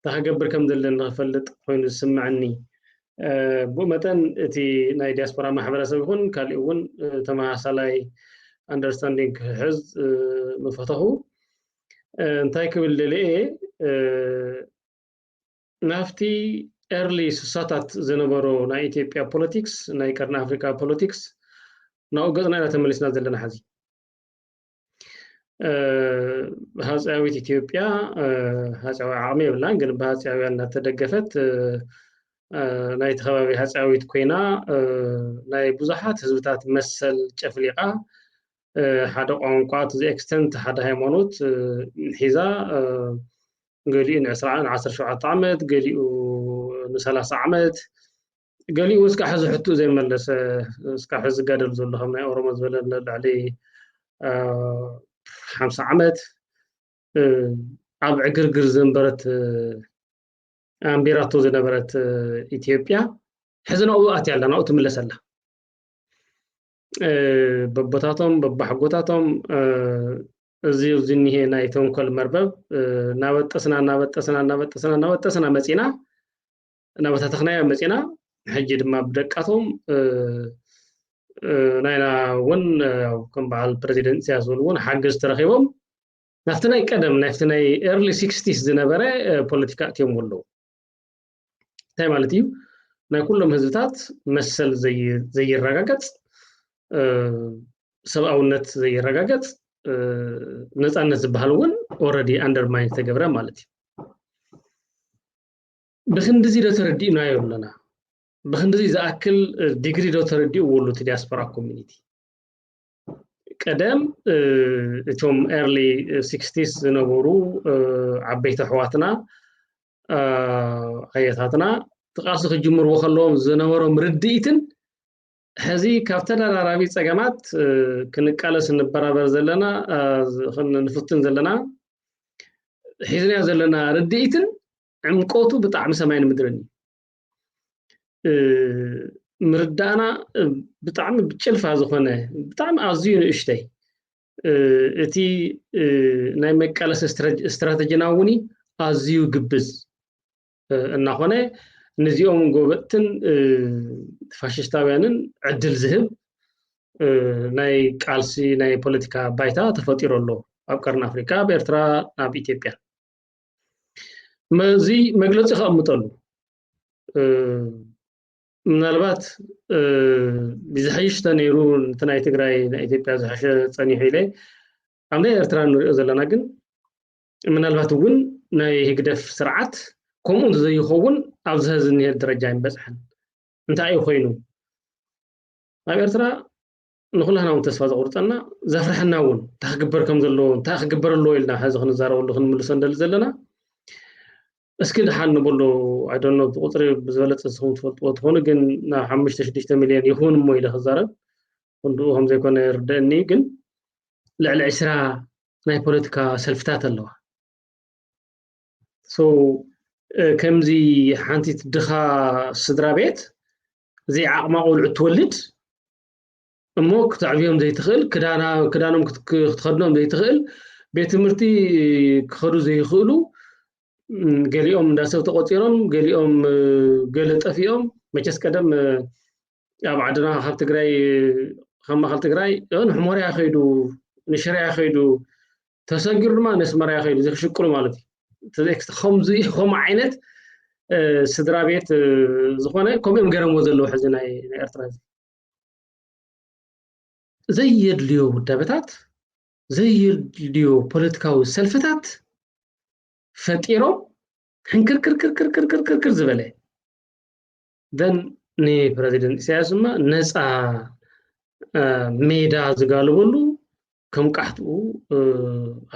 እንታይ ክገብር ከም ዘለኒ ክፈልጥ ኮይኑ ዝስምዐኒ። ብኡ መጠን እቲ ናይ ዲያስፖራ ማሕበረሰብ ይኹን ካሊእ እውን ተመሳሳላይ ኣንደርስታንዲንግ ክሕዝ ምፈተኹ። እንታይ ክብል ደልየ ናብቲ ኤርሊ ስሳታት ዝነበሮ ናይ ኢትዮጵያ ፖለቲክስ ናይ ቀርኒ ኣፍሪካ ፖለቲክስ ናብኡ ገፅና ኢና ተመሊስና ዘለና ሕዚ። ሃፀያዊት ኢትዮጵያ ሃፀያዊ ዓቕሚ የብላን፣ ግን ብሃፀያውያን እናተደገፈት ናይቲ ከባቢ ሃፀያዊት ኮይና ናይ ብዙሓት ህዝብታት መሰል ጨፍሊቓ ሓደ ቋንቋ to the extent ሓደ ሃይማኖት ሒዛ ገሊኡ ን20 ዓሰርተ ሸውዓተ ዓመት፣ ገሊኡ ን30 ዓመት፣ ገሊኡ እስካብ ሕዚ ሕቱ ዘይመለሰ፣ እስካብ ሕዚ ዝጋደል ዘሎ ከም ናይ ኦሮሞ ዝበለ ልዕሊ ሓምሳ ዓመት ኣብ ዕግርግር ዘንበረት ኣንቢራቶ ዝነበረት ኢትዮጵያ ሕዚ ናብኡ ኣትያ ኣላ፣ ናብኡ ትምለስ ኣላ። በቦታቶም በባሕጎታቶም እዚ ዝኒሄ ናይ ተንኮል መርበብ እናበጠስና እናበጠስና እናበጠስና እናበጠስና መፂና እናበታተኽናዮ መፂና። ሕጂ ድማ ብደቃቶም ናይና እውን ከም በዓል ፕረዚደንት ኢሳያስ ዝበሉ እውን ሓገዝ ተረኺቦም ናብቲ ናይ ቀደም ናብቲ ናይ early sixties ዝነበረ ፖለቲካ እትዮም ኣለዉ። እንታይ ማለት እዩ? ናይ ኩሎም ህዝብታት መሰል ዘይረጋገፅ፣ ሰብኣውነት ዘይረጋገፅ፣ ነፃነት ዝበሃል እውን already undermine ዝተገብረ ማለት እዩ። ብክንድዚ ዶ ተረዲእናዮ ኣለና? ብክንድዚ ዝኣክል ዲግሪ ዶ ተረዲእዎ ኣሎ እቲ ዲያስፖራ ኮሚኒቲ? ቀደም እቶም early sixties ዝነበሩ ዓበይቲ ኣሕዋትና ኣየታትና እቲ ቃልሲ ክጅምርዎ ከለዎም ዝነበሮም ርድኢትን ሕዚ ካብ ተደራራቢ ፀገማት ክንቃለስ እንበራበር ዘለና ንፍትን ዘለና ሒዝናዮ ዘለና ርድኢትን ዕምቆቱ ብጣዕሚ ሰማይን ምድርን እዩ። ምርዳእና ብጣዕሚ ብጭልፋ ዝኾነ ብጣዕሚ ኣዝዩ ንእሽተይ እቲ ናይ መቃለሲ ስትራተጂና እውን ኣዝዩ ግብዝ እናኾነ ንዚኦም ጎበጥትን ፋሽስታውያንን ዕድል ዝህብ ናይ ቃልሲ ናይ ፖለቲካ ባይታ ተፈጢሩ ኣሎ ኣብ ቀርኒ ኣፍሪካ፣ ኣብ ኤርትራ፣ ኣብ ኢትዮጵያ። እዚ መግለፂ ከቐምጠሉ ምናልባት ብዝሐይሽ ተነይሩ እቲ ናይ ትግራይ ናይ ኢትዮጵያ ዝሐሸ ፀኒሑ ኢለ ኣብ ናይ ኤርትራ ንሪኦ ዘለና ግን ምናልባት እውን ናይ ህግደፍ ስርዓት ከምኡ ዘይኸውን ኣብዚ ሀዚ ዝኒሄ ደረጃ ኣይንበፅሐን። እንታይ እዩ ኮይኑ ኣብ ኤርትራ ንኩላህና እውን ተስፋ ዘቁርፀና ዘፍርሐና እውን እንታይ ክግበር ከም ዘለዎ እንታይ ክግበር ኣለዎ ኢልና ሕዚ ክንዛረበሉ ክንምልሶ እንደሊ ዘለና እስኪ ድሓን ንበሎ ኣይደኖ ብቁፅሪ ብዝበለፀ ዝኹም ትፈልጥዎ ትኾኑ ግን ናብ ሓሙሽተ ሽዱሽተ ሚልዮን ይኹን እሞ ኢለ ክዛረብ ክንድኡ ከምዘይኮነ ይርደእኒ ግን ልዕሊ ዕስራ ናይ ፖለቲካ ሰልፍታት ኣለዋ ከምዚ ሓንቲት ድኻ ስድራ ቤት ዘይዓቕማ ቆልዑ ትወልድ እሞ ክተዕብዮም ዘይትኽእል ክዳኖም ክትኸድኖም ዘይትኽእል ቤት ትምህርቲ ክኸዱ ዘይኽእሉ ገሊኦም እንዳ ሰብ ተቆፂሮም ገሊኦም ገለ ጠፊኦም መቸስ ቀደም ኣብ ዓድና ካብ ትግራይ ካብ ማእኸል ትግራይ ንሕሞርያ ከይዱ ንሽርያ ከይዱ ተሰጊሩ ድማ ነስመርያ ከይዱ ዝክሽቅሉ ማለት እዩ ከምዚ ከምኡ ዓይነት ስድራ ቤት ዝኾነ ከምኡ እዮም ገረምዎ ዘለዉ ሕዚ ናይ ኤርትራ ዘየድልዮ ውዳበታት ዘየድልዮ ፖለቲካዊ ሰልፍታት ፈጢሮም ሕንክርክርክርክርክርክርክር ዝበለ then ንፕረዚደንት ኢሳያስ ድማ ነፃ ሜዳ ዝጋልበሉ ከም ቃሕትኡ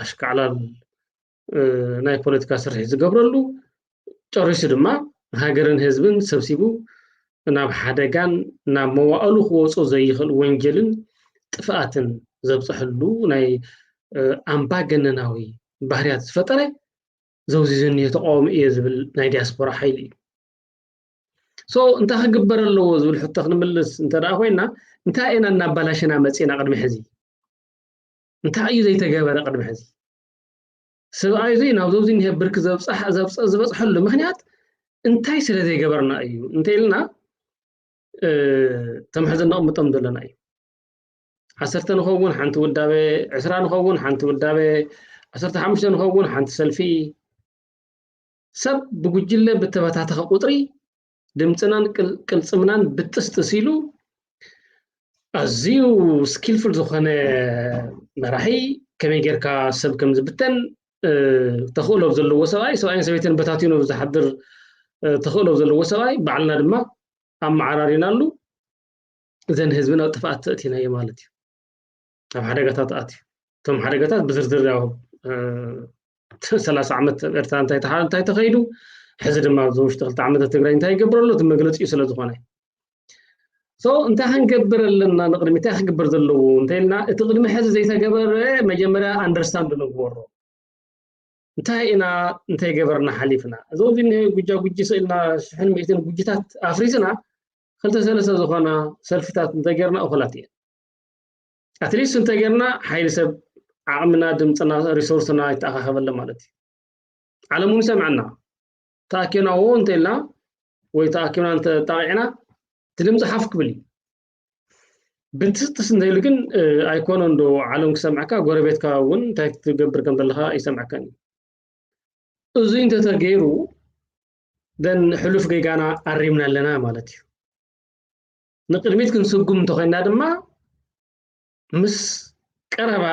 ኣሽካዕላል ናይ ፖለቲካ ስርሒት ዝገብረሉ ጨሪሱ ድማ ሃገርን ህዝብን ሰብሲቡ ናብ ሓደጋን ናብ መዋእሉ ክወፆ ዘይኽእል ወንጀልን ጥፍኣትን ዘብፅሐሉ ናይ ኣምባገነናዊ ባህርያት ዝፈጠረ ዘውዚ ዝኒዮ ተቃወሚ እየ ዝብል ናይ ዲያስፖራ ሓይሊ እዩ so እንታይ ክግበር ኣለዎ ዝብል ሕቶ ክንምልስ እንተ ኮይና እንታይ ኢና እናባላሽና መፂና ቅድሚ ሕዚ እንታይ እዩ ዘይተገበረ ቅድሚ ሕዚ ሰብኣይ እዚ ናብ ዘውዚ እኒሀ ብርኪ ዝበፅሐሉ ምክንያት እንታይ ስለ ዘይገበርና እዩ እንተ ኢልና ተምሕዚ ነቕምጦም ዘለና እዩ ዓሰርተ ንኸውን ሓንቲ ውዳበ ዕስራ ንኸውን ሓንቲ ውዳበ ዓሰርተ ሓሙሽተ ንኸውን ሓንቲ ሰልፊ ሰብ ብጉጅለ ብተበታተኸ ቁፅሪ ድምፅናን ቅልፅምናን ብጥስጥስ ኢሉ ኣዝዩ skillful ዝኾነ መራሒ ከመይ ጌርካ ሰብ ከም ዝብተን ተኽእሎ ዘለዎ ሰብኣይ፣ ሰብኣይን ሰበይትን በታቲኑ ዝሓድር ተኽእሎ ዘለዎ ሰብኣይ፣ ባዕልና ድማ ኣመዓራሪናሉ እዘን ህዝቢ ናብ ጥፍኣት ተእቲናዮ ማለት እዩ። ኣብ ሓደጋታት ኣትዩ። እቶም ሓደጋታት ብዝርዝር ያው ሰላሳ ዓመት ኤርትራ እንታይ ተኸይዱ፣ ሕዚ ድማ ኣብዚ ውሽጢ ክልተ ዓመታት ትግራይ እንታይ ይገብር ኣሎ እቲ መግለፂኡ ስለ ዝኾነ። ሶ እንታይ ክንገብር ኣለና ንቕድሚ እንታይ ክግበር ዘለዎ እንተኢልና፣ እቲ ቅድሚ ሕዚ ዘይተገበረ መጀመርያ ኣንደርስታንድ ንግበሮ። እንታይ ኢና እንተይገበርና ሓሊፍና? እዚ ኣብዚ እኒሀ ጉጃ ጉጂ ስኢልና ሽሕን ሚእትን ጉጅታት ኣፍሪስና ክልተ ሰለስተ ዝኾና ሰልፍታት እንተጌርና እኹላት እየን። ኣትሊስት እንተጌርና ሓይሊ ሰብ ዓቕምና፣ ድምፅና፣ ሪሶርስና ይተኣኻኸበለ ማለት እዩ። ዓለም እውን ይሰምዐና። ተኣኪብና ዎ እንተኢልና ወይ ተኣኪብና እንተጣቂዕና እቲ ድምፂ ሓፍ ክብል እዩ። ብትስጥስ እንተኢሉ ግን ኣይኮነን ዶ ዓለም ክሰምዐካ፣ ጎረቤትካ እውን እንታይ ክትገብር ከም ዘለካ ይሰምዐካን እዩ። እዙይ እንተተገይሩ ደን ሕሉፍ ጌጋና ኣሪምና ኣለና ማለት እዩ። ንቅድሚት ክንስጉም እንተኮይና ድማ ምስ ቀረባ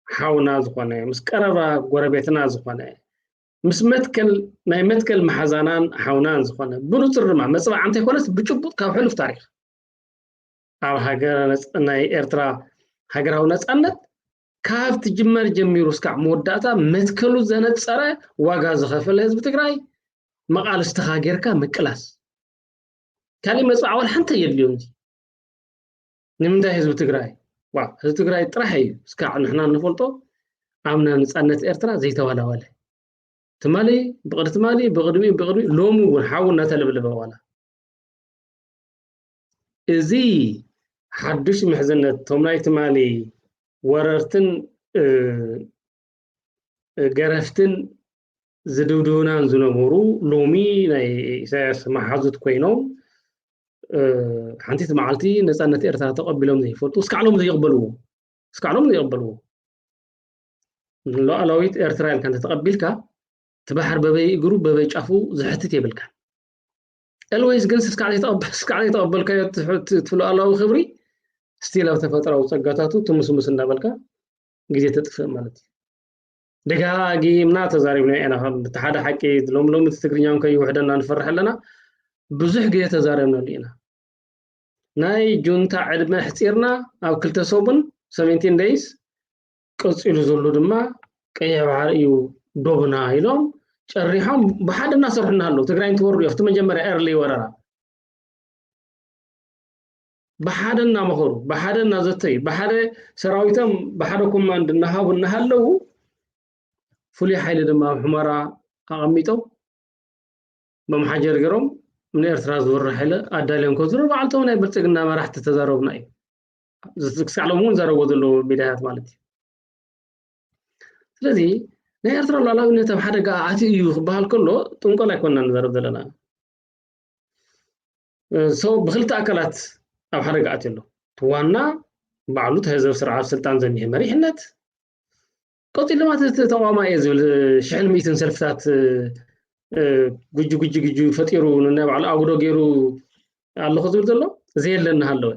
ሓውና ዝኾነ፣ ምስ ቀረባ ጎረቤትና ዝኾነ፣ ምስ መትከል ናይ መትከል መሓዛናን ሓውናን ዝኾነ ብንጹር ድማ መጽባዓ እንተይኮነስ ብጭቡጥ ካብ ሕሉፍ ታሪኽ ኣብ ሃገር ናይ ኤርትራ ሃገራዊ ነጻነት ካብ ትጅመር ጀሚሩ እስካዕ መወዳእታ መትከሉ ዘነጸረ ዋጋ ዝኸፈለ ህዝቢ ትግራይ መቓልስትኻ ጌርካ ምቅላስ። ካሊእ መጽባዕ ዋላ ሓንቲ የድልዮን። እዚ ንምንታይ ህዝቢ ትግራይ ዋ ህዝቢ ትግራይ ጥራሕ እዩ እስካዕ ንሕና እንፈልጦ ኣብ ናይ ነጻነት ኤርትራ ዘይተዋላወለ ትማሊ ብቕድሚ ትማሊ ብቕድሚ ብቕድሚ ሎሚ እውን ሓዊ እናተለብለበ ዋላ እዚ ሓዱሽ ምሕዝነት እቶም ናይ ትማሊ ወረርትን ገረፍትን ዝድብድቡናን ዝነበሩ ሎሚ ናይ ኢሳያስ መሓዙት ኮይኖም ሓንቲት መዓልቲ ነፃነት ኤርትራ ተቐቢሎም ዘይፈልጡ እስካዕ ሎም ዘይቕበልዎ እስካዕ ሎም ዘይቕበልዎ ሉዓላዊት ኤርትራ ኢልካ እንተተቐቢልካ እቲ ባሕር በበይ እግሩ በበይ ጫፉ ዝሕትት የብልካ ኤልወይስ ግን እስካዕ ዘይተቐበልካዮ እቲ ሉዓላዊ ክብሪ ስቲል ኣብ ተፈጥራዊ ፀጋታቱ ትምስምስ እንዳበልካ ግዜ ተጥፍእ ማለት እዩ። ደጋጊምና ተዛሪብና ኢና። ከም እቲ ሓደ ሓቂ ሎም ሎም እቲ ትግርኛ እውን ከይውሕደና ንፈርሕ ኣለና። ብዙሕ ግዜ ተዛረብናሉ ኢና። ናይ ጁንታ ዕድመ ኣሕፂርና ኣብ ክልተ ሰሙን ሰቨንቲን ደይስ ቀፂሉ ዘሎ ድማ ቀይሕ ባሕሪ እዩ ዶብና ኢሎም ጨሪሖም ብሓደ እናሰርሑ እናሃለዉ ትግራይ እንትወርዱ እዮም። እቲ መጀመርያ ኤርሊ ወረራ ብሓደ እናመኸሩ፣ ብሓደ እናዘተዩ፣ ብሓደ ሰራዊቶም ብሓደ ኮማንድ እናሃቡ እናሃለዉ ፍሉይ ሓይሊ ድማ ኣብ ሑመራ ኣቐሚጦም መምሓጀር ገይሮም ንኤርትራ ዝወርር ሓይሊ ኣዳልዮም ከዝሩ በዓልቶም ናይ ብልፅግና መራሕቲ ተዛረቡና እዩ። ክሳዕ ሎም እውን ዘረቦ ዘለዎ ሚድያታት ማለት እዩ። ስለዚ ናይ ኤርትራ ሉዓላዊነት ኣብ ሓደጋ ኣትዩ እዩ ክበሃል ከሎ ጥንቆል ኣይኮንና ንዛረብ ዘለና። ሶ ብክልተ ኣካላት ኣብ ሓደጋ ኣትዩ ኣሎ። ዋና ባዕሉ ተህዘብ ስርዓት ስልጣን ዘኒሀ መሪሕነት ቀፂሉ ድማ እቲ ተቋማ እየ ዝብል ሽሕን ሚእትን ሰልፍታት ጉጂ ጉጂ ጉጂ ፈጢሩ ንናይ ባዕሉ ኣጉዶ ገይሩ ኣለኹ ዝብል ዘሎ ዘየለ እናሃለወ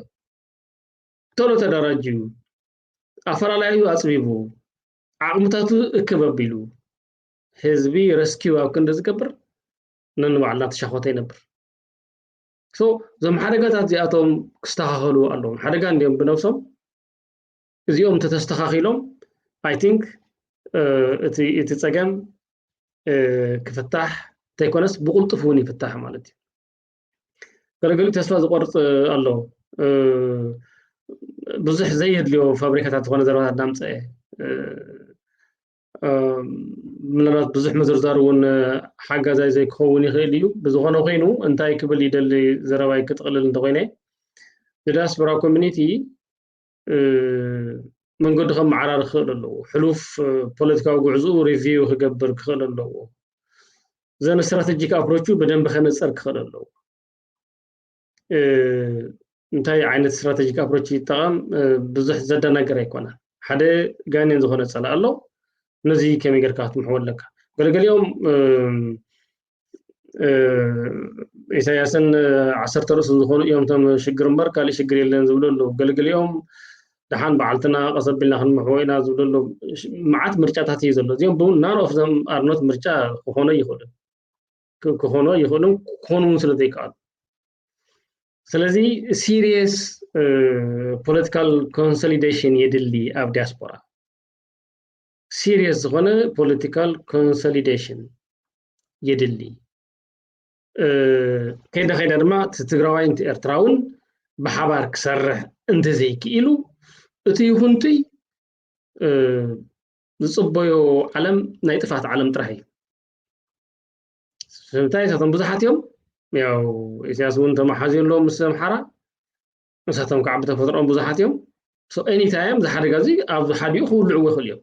ቶሎ ተደራጅዩ ኣፈላላዩ ኣፅቢቡ ዓቕምታቱ እክብ ኣቢሉ ህዝቢ ረስኪው ኣብ ክንዲ ዝገብር ነንባዕልና ተሻኾተ ይነብር። ሶ እዞም ሓደጋታት እዚኣቶም ክስተኻኸሉ ኣለዎም። ሓደጋ እንዲኦም ብነብሶም እዚኦም እንተተስተኻኺሎም ኣይ ቲንክ እቲ ጸገም ክፍታሕ እንተይኮነስ ብቕልጡፍ እውን ይፍታሕ ማለት እዩ። ገለገሊኡ ተስፋ ዝቆርፅ ኣሎ። ብዙሕ ዘየድልዮ ፋብሪካታት ዝኾነ ዘረባታት እናምፀአ ምናልባት ብዙሕ ምዝርዛር እውን ሓጋዛይ ዘይክኸውን ይኽእል እዩ። ብዝኾነ ኮይኑ እንታይ ክብል ይደሊ ዘረባይ ክጥቕልል እንተኮይነ ንዳያስፖራ ኮሚኒቲ መንገዱ ከመዓራሪ ክኽእል ኣለዎ። ሕሉፍ ፖለቲካዊ ጉዕዝኡ ሪቪው ክገብር ክኽእል ኣለዎ። ዘን ስትራቴጂክ ኣፕሮቹ ብደንብ ከነፀር ክኽእል ኣለዎ። እንታይ ዓይነት ስትራቴጂክ ኣፕሮች ይጠቐም ብዙሕ ዘደናገር ኣይኮነን። ሓደ ጋኔን ዝኾነ ፀላእ ኣሎ። ነዚ ከመይ ጌርካ ክትምሕዎ ኣለካ። ገለገሊኦም ኢሳያስን ዓሰርተ ርእሱን ዝኾኑ እዮም እቶም ሽግር እምበር ካልእ ሽግር የለን ዝብሉ ኣለዉ። ገለገሊኦም ደሓን በዓልትና ቀስ ኣቢልና ክንምሕዎ ኢና ዝብሉ ኣለዉ። መዓት ምርጫታት እዩ ዘሎ። እዚኦም ብኡ none of them are not ምርጫ ክኾኑ ይኽእሉ፣ ክኾኑ ይኽእሉ፣ ክኾኑ እውን ስለ ዘይከኣሉ። ስለዚ serious political consolidation የድሊ ኣብ ዲያስፖራ። Serious ዝኾነ political consolidation የድሊ። ከይዳ ከይዳ ድማ እቲ ትግራዋይ እቲ ኤርትራውን ብሓባር ክሰርሕ እንተዘይክኢሉ እቲ ይኹንቱይ ዝፅበዮ ዓለም ናይ ጥፋት ዓለም ጥራሕ እዩ። ስለምንታይ እሳቶም ብዙሓት እዮም። ያው ኢሳያስ እውን ተመሓዝዮ ኣለዎም ምስ ኣምሓራ። ንሳቶም ከዓ ብተፈጥሮኦም ብዙሓት እዮም። So any time እዚ ሓደጋ እዚ ኣብ ሓዲኡ ክውልዕዎ ይኽእሉ እዮም።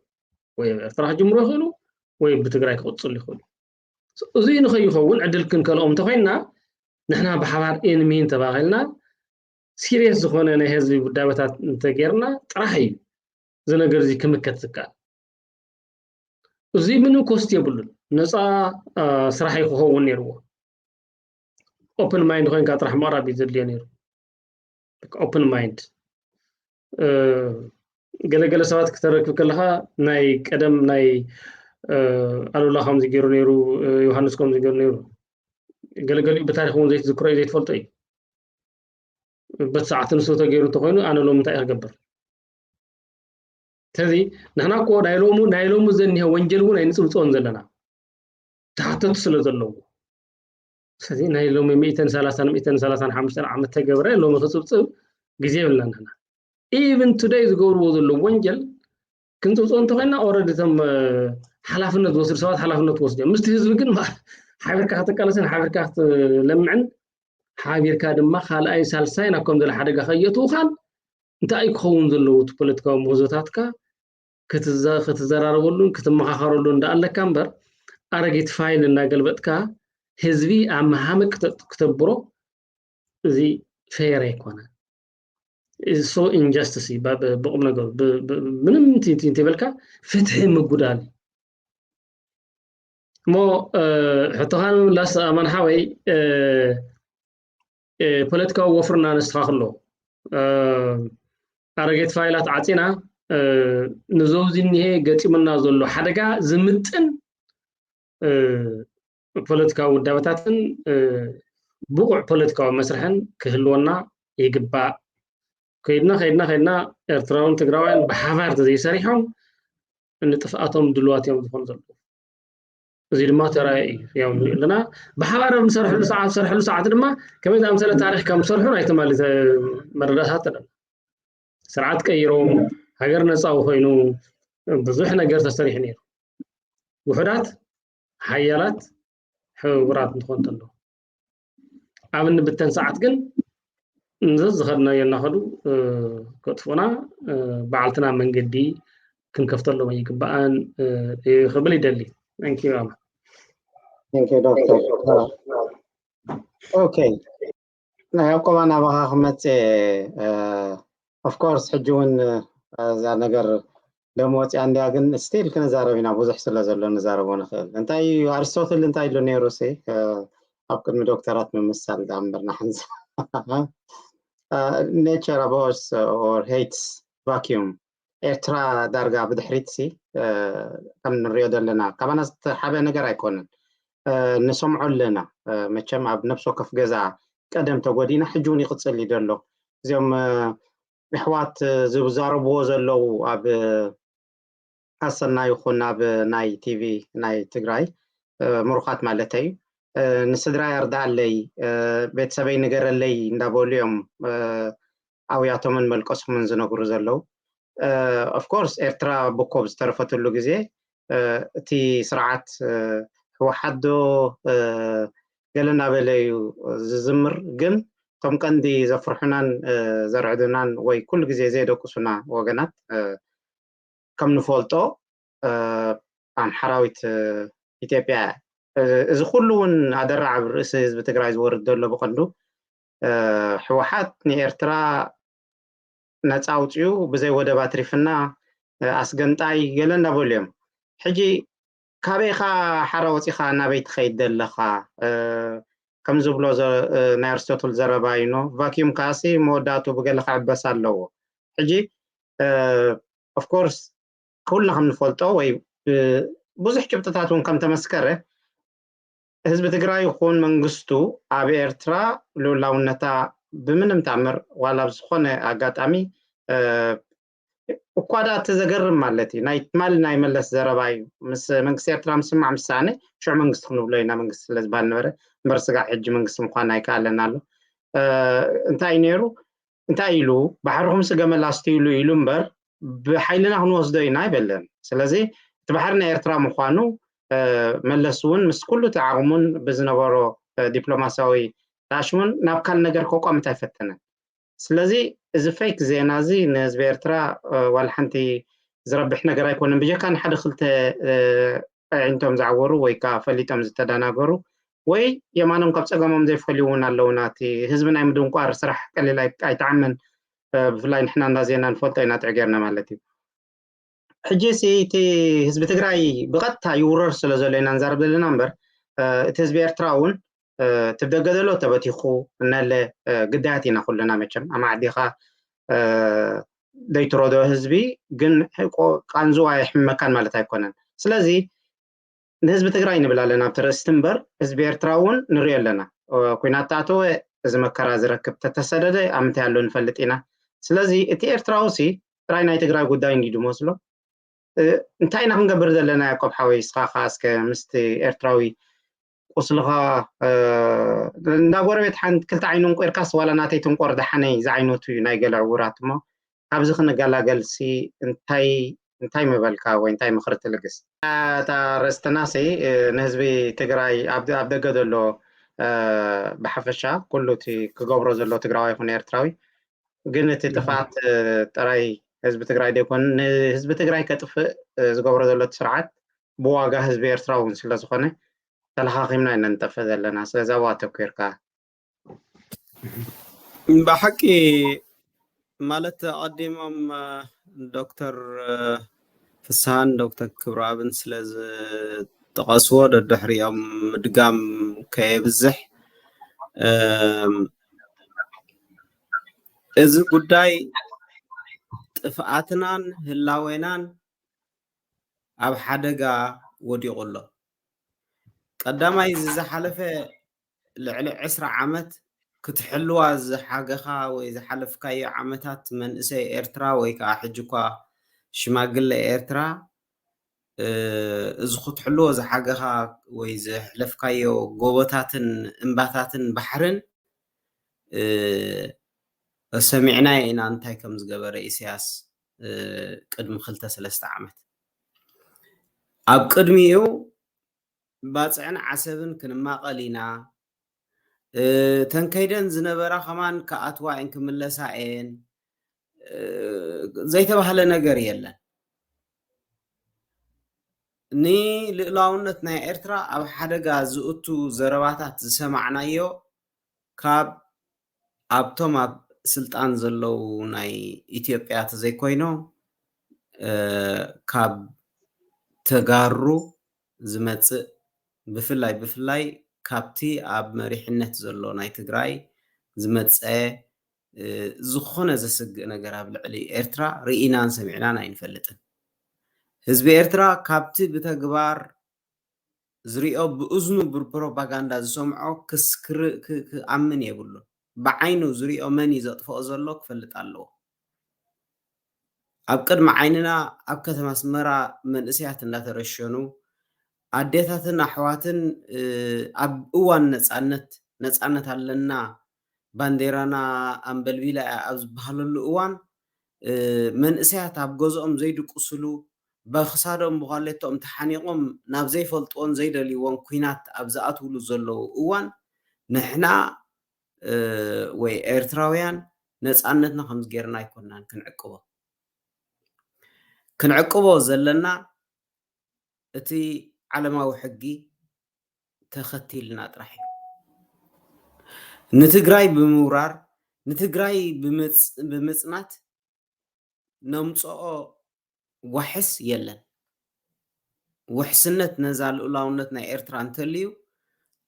ወይ ኣብ ኤርትራ ክጅምሩ ይኽእሉ፣ ወይ ብትግራይ ክቕፅሉ ይኽእሉ። እዚ ንኸይኸውን ዕድል ክንከልኦም እንተኮይንና ንሕና ብሓባር enemy እንተባሂልና serious ዝኾነ ናይ ህዝቢ ውዳበታት እንተጌርና ጥራሕ እዩ እዚ ነገር እዚ ክምከት ዝከኣል። እዚ ምንም cost የብሉን፣ ነፃ ስራሕ እዩ ክኸውን ነይርዎ። Open mind ኮይንካ ጥራሕ ምቕራብ እዩ ዘድልዮ ነይሩ። Open mind። ገለገለ ሰባት ክተረክብ ከለኻ ናይ ቀደም ናይ ኣሉላ ከምዚ ገይሩ ነይሩ፣ ዮሃንስ ከምዚ ገይሩ ነይሩ። ገለገሊኡ ብታሪክ እውን ዘይትዝክሮ እዩ፣ ዘይትፈልጦ እዩ። በቲ ሰዓት ንሱ ተገይሩ እንተኮይኑ ኣነ ሎም እንታይ ክገብር? ስለዚ ንሕና እኮ ናይ ሎሙ ናይ ሎሙ ዘኒሀ ወንጀል እውን ኣይንፅብፅቦን ዘለና፣ ተሓተቱ ስለ ዘለዎ። ስለዚ ናይ ሎሚ ሚእትን ሰላሳን ሚእትን ሰላሳን ሓሙሽተን ዓመት ተገብረ ሎሚ ክፅብፅብ ግዜ የብልና ንሕና። Even today ዝገብርዎ ዘለዉ ወንጀል ክንፅብፅቦ እንተኮይና already እቶም ሓላፍነት ዝወስዱ ሰባት ሓላፍነት ክወስዱ እዮም። ምስቲ ህዝቢ ግን ሓቢርካ ክትቃለስን ሓቢርካ ክትለምዕን ሓቢርካ ድማ ካልኣይ ሳልሳይ ናብ ከም ዘሎ ሓደጋ ከየእትውኻን እንታይ እዩ ክኸውን ዘለዎ? እቲ ፖለቲካዊ ምህዞታትካ ክትዘራረበሉን ክትመኻኸረሉን እንዳኣለካ እምበር ኣረጊት ፋይል እናገልበጥካ ህዝቢ ኣብ መሃመ ክተብሮ እዚ fair ኣይኮነ። So injustice እዩ ብቁም ነገሩ። ምንም እንተይበልካ ፍትሒ ምጉዳል እዩ። እሞ ሕቶኻ ንምምላስ ኣማን ሓወይ፣ ፖለቲካዊ ወፍርና ነስተኻኽሎ። ኣረጌት ፋይላት ዓፂና ንዘውዚ እኒሄ ገጢሙና ዘሎ ሓደጋ ዝምጥን ፖለቲካዊ ውዳበታትን ብቑዕ ፖለቲካዊ መስርሕን ክህልወና ይግባእ። ከይድና ከይድና ከይድና ኤርትራውን ትግራዋይን ብሓባር ተዘይሰሪሖም ንጥፍኣቶም ድልዋት እዮም ዝኾኑ ዘለዉ። እዚ ድማ ተራእዩ እዩ። ያው ንሪኦ ኣለና። ብሓባር ኣብ ንሰርሕሉ ሰዓት፣ ዝሰርሕሉ ሰዓት ድማ ከመይ ዝኣምሰለ ታሪኽ ከም ዝሰርሑ ናይ ትማሊ መረዳእታት ኣለና። ስርዓት ቀይሮም፣ ሃገር ነፃ ኮይኑ ብዙሕ ነገር ተሰሪሑ ነይሩ። ውሑዳት፣ ሓያላት፣ ሕቡራት እንትኾን ተሎ ኣብ እንብተን ሰዓት ግን ንዘዝኸድናዮ እናኸዱ ከጥፉና፣ በዓልትና መንገዲ ክንከፍተሎም ኣይግባኣን ክብል ይደሊ። Thank you ኣማ። Thank you ዶክተር። ኦኬ፣ ናይ ዕቁባ ናባኻ ክመፅእ። Of course ሕጂ እውን እዛ ነገር ደሞ ወፂኣ እንዲያ፣ ግን still ክንዛረብ ኢና፣ ብዙሕ ስለ ዘሎ ንዛረቦ ንኽእል። እንታይ እዩ ኣርስቶትል እንታይ ኢሉ ነይሩ ሲ ኣብ ቅድሚ ዶክተራት ምምሳል ዳኣ እምበር ንሓንሳ nature abhors or hates vacuum። ኤርትራ ዳርጋ ብድሕሪት ሲ ከም ንሪኦ ዘለና ካባና ዝተሓበ ነገር ኣይኮነን። ንሰምዖ ኣለና። መቸም ኣብ ነፍሲ ወከፍ ገዛ ቀደም ተጎዲና ሕጂ እውን ይቕፅል እዩ ዘሎ። እዚኦም ኣሕዋት ዝዛረብዎ ዘለዉ ኣብ ኣሰና ይኹን ኣብ ናይ ቲቪ ናይ ትግራይ ምሩኻት ማለተይ እዩ። ንስድራይ ኣርዳኣለይ፣ ቤተሰበይ ንገረለይ እንዳበሉ እዮም ኣውያቶምን መልቀስኹምን ዝነግሩ ዘለዉ። Of course ኤርትራ ብኮብ ዝተረፈትሉ ግዜ እቲ ስርዓት ህወሓት ዶ ገለ እናበለ እዩ ዝዝምር። ግን እቶም ቀንዲ ዘፍርሑናን ዘርዕዱናን ወይ ኩሉ ግዜ ዘየደቅሱና ወገናት ከም ንፈልጦ ኣምሓራዊት ኢትዮጵያ እያ። እዚ ኩሉ እውን ኣደራዕ ኣብ ርእሲ ህዝቢ ትግራይ ዝወርድ ዘሎ ብቐንዱ ህወሓት ንኤርትራ ነፃ ኣውፅኡ ብዘይ ወደብ ኣትሪፍና ኣስገንጣይ ገለ እናበሉ እዮም። ሕጂ ካበይኻ ሓራ ወፂኻ ናበይ ትኸይድ ዘለኻ? ከም ዝብሎ ናይ ኣርስቶትል ዘረባ እዩ። ኖ ቫኪዩም ከዓሲ መወዳእቱ ብገለ ክዕበስ ኣለዎ። ሕጂ ኦፍኮርስ ኩልና ከም ንፈልጦ ወይ ብዙሕ ጭብጥታት እውን ከም ተመስከረ ህዝቢ ትግራይ ይኹን መንግስቱ ኣብ ኤርትራ ልኡላውነታ ብምንም ተኣምር ዋላ ኣብ ዝኾነ ኣጋጣሚ እኳ ዳ እቲ ዘገርም ማለት እዩ ናይ ትማሊ ናይ መለስ ዘረባ እዩ ምስ መንግስቲ ኤርትራ ምስማዕ ምሳነ ሽዑ መንግስቲ ክንብሎ ኢና መንግስቲ ስለ ዝበሃል ነበረ እምበር ስጋዕ ሕጂ መንግስቲ ምኳን ኣይከኣለን ኣሎ እንታይ ነይሩ እንታይ ኢሉ ባሕርኹምሲ ገመል ኣስትይሉ ኢሉ እምበር ብሓይልና ክንወስዶ ኢና ኣይበለን ስለዚ እቲ ባሕሪ ናይ ኤርትራ ምኳኑ መለስ እውን ምስ ኩሉ እቲ ዓቕሙን ብዝነበሮ ዲፕሎማሲያዊ ተኣሽሙን ናብ ካል ነገር ከቋምት ኣይፈተነን ስለዚ እዚ ፌክ ዜና እዚ ንህዝቢ ኤርትራ ዋላ ሓንቲ ዝረብሕ ነገር ኣይኮነን ብጀካ ንሓደ ክልተ ኣዒንቶም ዝዓወሩ ወይ ከዓ ፈሊጦም ዝተደናገሩ ወይ የማኖም ካብ ፀገሞም ዘይፈልዩ እውን ኣለውና እቲ ህዝቢ ናይ ምድንቋር ስራሕ ቀሊል ኣይተዓምን ብፍላይ ንሕና እንዳ ዜና ንፈልጦ ኢና ጥዕጌርና ማለት እዩ ሕጂ ሲ እቲ ህዝቢ ትግራይ ብቐጥታ ይውረር ስለ ዘሎ ኢና ንዛረብ ዘለና እምበር እቲ ህዝቢ ኤርትራ እውን እቲ ደገ ዘሎ ተበቲኹ እናለ ግዳያት ኢና ኩልና መቸም ኣማዕዲኻ ዘይትረዶ ህዝቢ ግን ቃንዝዋ ይሕመካን ማለት ኣይኮነን ስለዚ ንህዝቢ ትግራይ ንብል ኣለና ኣብቲ ርእስቲ እምበር ህዝቢ ኤርትራ እውን ንሪኦ ኣለና ኩናት ተኣተወ እዚ መከራ ዝረክብ ተተሰደደ ኣብ ምንታይ ኣሎ ንፈልጥ ኢና ስለዚ እቲ ኤርትራዊ ሲ ጥራይ ናይ ትግራይ ጉዳይ እንዲ ዝመስሎ እንታይ ኢና ክንገብር ዘለና ያቆብ ሓወይ እስኻ ከዓ እስከ ምስቲ ኤርትራዊ ቁስልኻ እንዳ ጎረቤት ሓንቲ ክልተ ዓይኑ እንቆርካስ ዋላ ናተይ ትንቆር ደሓነይ ዝዓይነቱ እዩ ናይ ገለ ዕውራት እሞ ካብዚ ክንገላገል ሲ እንታይ እንታይ ምበልካ ወይ እንታይ ምኽሪ ትልግስ እታ ርእስትና ሲ ንህዝቢ ትግራይ ኣብ ደገ ዘሎ ብሓፈሻ ኩሉ እቲ ክገብሮ ዘሎ ትግራዋይ ይኹን ኤርትራዊ ግን እቲ ጥፍኣት ጥራይ ህዝቢ ትግራይ ዘይኮነ ንህዝቢ ትግራይ ከጥፍእ ዝገብሮ ዘሎ እቲ ስርዓት ብዋጋ ህዝቢ ኤርትራ እውን ስለዝኾነ ተለኻኺምና ኢና ንጠፍእ ዘለና ስለዚ ኣብኡ ኣተኪርካ ብሓቂ ማለት ኣቐዲሞም ዶክተር ፍስሃን ዶክተር ክብረኣብን ስለ ዝጠቐስዎ ደድሕሪኦም ምድጋም ከየብዝሕ እዚ ጉዳይ ጥፍኣትናን ህላዌናን ኣብ ሓደጋ ወዲቑ ኣሎ። ቀዳማይ እዚ ዝሓለፈ ልዕሊ ዕስራ ዓመት ክትሕልዋ ዝሓገኻ ወይ ዝሓለፍካዮ ዓመታት መንእሰይ ኤርትራ ወይ ከዓ ሕጂ እኳ ሽማግለ ኤርትራ እዚ ክትሕልዎ ዝሓገኻ ወይ ዘሕለፍካዮ ጎቦታትን እምባታትን ባሕርን ሰሚዕናዮ ኢና እንታይ ከም ዝገበረ ኢሳያስ ቅድሚ ክልተ ሰለስተ ዓመት ኣብ ቅድሚኡ ባፅዕን ዓሰብን ክንማቐል ኢና ተንከይደን ዝነበራ ከማን ክኣትዋ እየን ክምለሳ እየን ዘይተባህለ ነገር የለን ንልእላውነት ናይ ኤርትራ ኣብ ሓደጋ ዝእቱ ዘረባታት ዝሰማዕናዮ ካብ ኣብቶም ኣብ ስልጣን ዘለዉ ናይ ኢትዮጵያ ተዘይኮይኖ ካብ ተጋሩ ዝመፅእ ብፍላይ ብፍላይ ካብቲ ኣብ መሪሕነት ዘሎ ናይ ትግራይ ዝመፀ ዝኾነ ዘስግእ ነገር ኣብ ልዕሊ ኤርትራ ርኢናን ሰሚዕናን ኣይንፈልጥን። ህዝቢ ኤርትራ ካብቲ ብተግባር ዝሪኦ ብእዝኑ ብፕሮፓጋንዳ ዝሰምዖ ክኣምን የብሉን። ብዓይኑ ዝሪኦ መን እዩ ዘጥፍኦ ዘሎ ክፈልጥ ኣለዎ። ኣብ ቅድሚ ዓይንና ኣብ ከተማ ኣስመራ መንእሰያት እንዳተረሸኑ ኣዴታትን ኣሕዋትን ኣብ እዋን ነፃነት ነፃነት ኣለና ባንዴራና ኣንበልቢላ እያ ኣብ ዝበሃለሉ እዋን መንእሰያት ኣብ ገዝኦም ዘይድቅስሉ ብክሳዶም ብኳሌቶኦም ተሓኒቆም ናብ ዘይፈልጥዎን ዘይደልይዎን ኩናት ኣብ ዝኣትውሉ ዘለዉ እዋን ንሕና ወይ ኤርትራውያን ነፃነትና ከምዚ ጌርና ኣይኮናን ክንዕቅቦ ክንዕቅቦ ዘለና እቲ ዓለማዊ ሕጊ ተኸቲልና ጥራሕ እዩ ንትግራይ ብምውራር ንትግራይ ብምፅናት ነምፅኦ ዋሕስ የለን። ውሕስነት ነዛ ልኡላውነት ናይ ኤርትራ እንተልዩ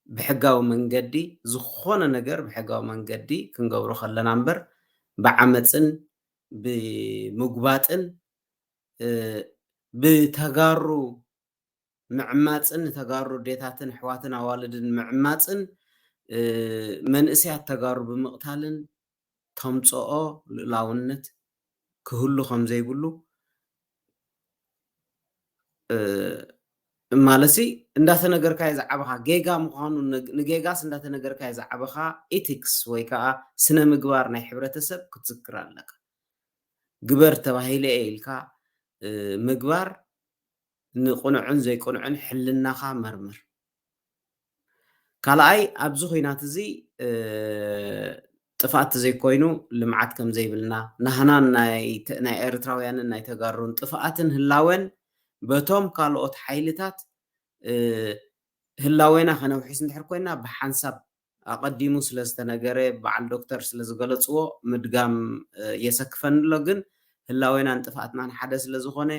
ብሕጋዊ መንገዲ ዝኾነ ነገር ብሕጋዊ መንገዲ ክንገብሮ ከለና እምበር ብዓመፅን ብምጉባጥን ብተጋሩ ምዕማፅን ንተጋሩ ኣዴታትን ኣሕዋትን ኣዋልድን ምዕማፅን መንእሰያት ተጋሩ ብምቕታልን ተምፅኦ ልኡላውነት ክህሉ ከም ዘይብሉ ማለት እንዳተነገርካዮ ዝዓበኻ ጌጋ ምዃኑ ንጌጋስ እንዳተነገርካዮ ዝዓበኻ ኢቲክስ ወይ ከዓ ስነ ምግባር ናይ ሕብረተሰብ ክትዝክር ኣለካ። ግበር ተባሂለ እየ ኢልካ ምግባር ንቕኑዕን ዘይቅኑዕን ሕልናኻ መርምር። ካልኣይ ኣብዚ ኹናት እዚ ጥፍኣት ዘይኮይኑ ልምዓት ከም ዘይብልና ናህናን ናይ ኤርትራውያንን ናይ ተጋሩን ጥፍኣትን ህላወን በቶም ካልኦት ሓይልታት ህላዌና ከነውሕስ እንድሕር ኮይና ብሓንሳብ ኣቐዲሙ ስለ ዝተነገረ በዓል ዶክተር ስለ ዝገለፅዎ ምድጋም የሰክፈኒ ኣሎ። ግን ህላዌናን ጥፍኣትናን ሓደ ስለ ዝኾነ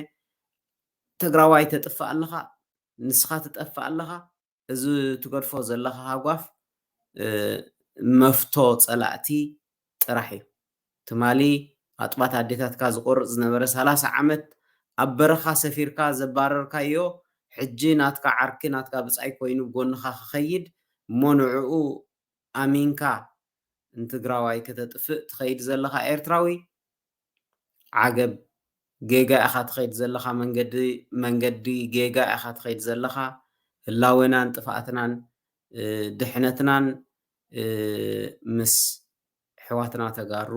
ትግራዋይ ተጥፍእ ኣለኻ፣ ንስኻ ትጠፍእ ኣለኻ። እዚ ትገድፎ ዘለኻ ሃጓፍ መፍቶ ፀላእቲ ጥራሕ እዩ። ትማሊ ኣጥባት ኣዴታትካ ዝቆርፅ ዝነበረ ሰላሳ ዓመት ኣብ በረኻ ሰፊርካ ዘባረርካዮ ሕጂ ናትካ ዓርኪ ናትካ ብፃይ ኮይኑ ጎንኻ ክኸይድ እሞ ንዕኡ ኣሚንካ ንትግራዋይ ከተጥፍእ ትኸይድ ዘለኻ ኤርትራዊ ዓገብ ጌጋ ኢኻ ትኸይድ ዘለኻ መንገዲ መንገዲ ጌጋ ኢኻ ትኸይድ ዘለኻ። ህላወናን ጥፍኣትናን ድሕነትናን ምስ ኣሕዋትና ተጋሩ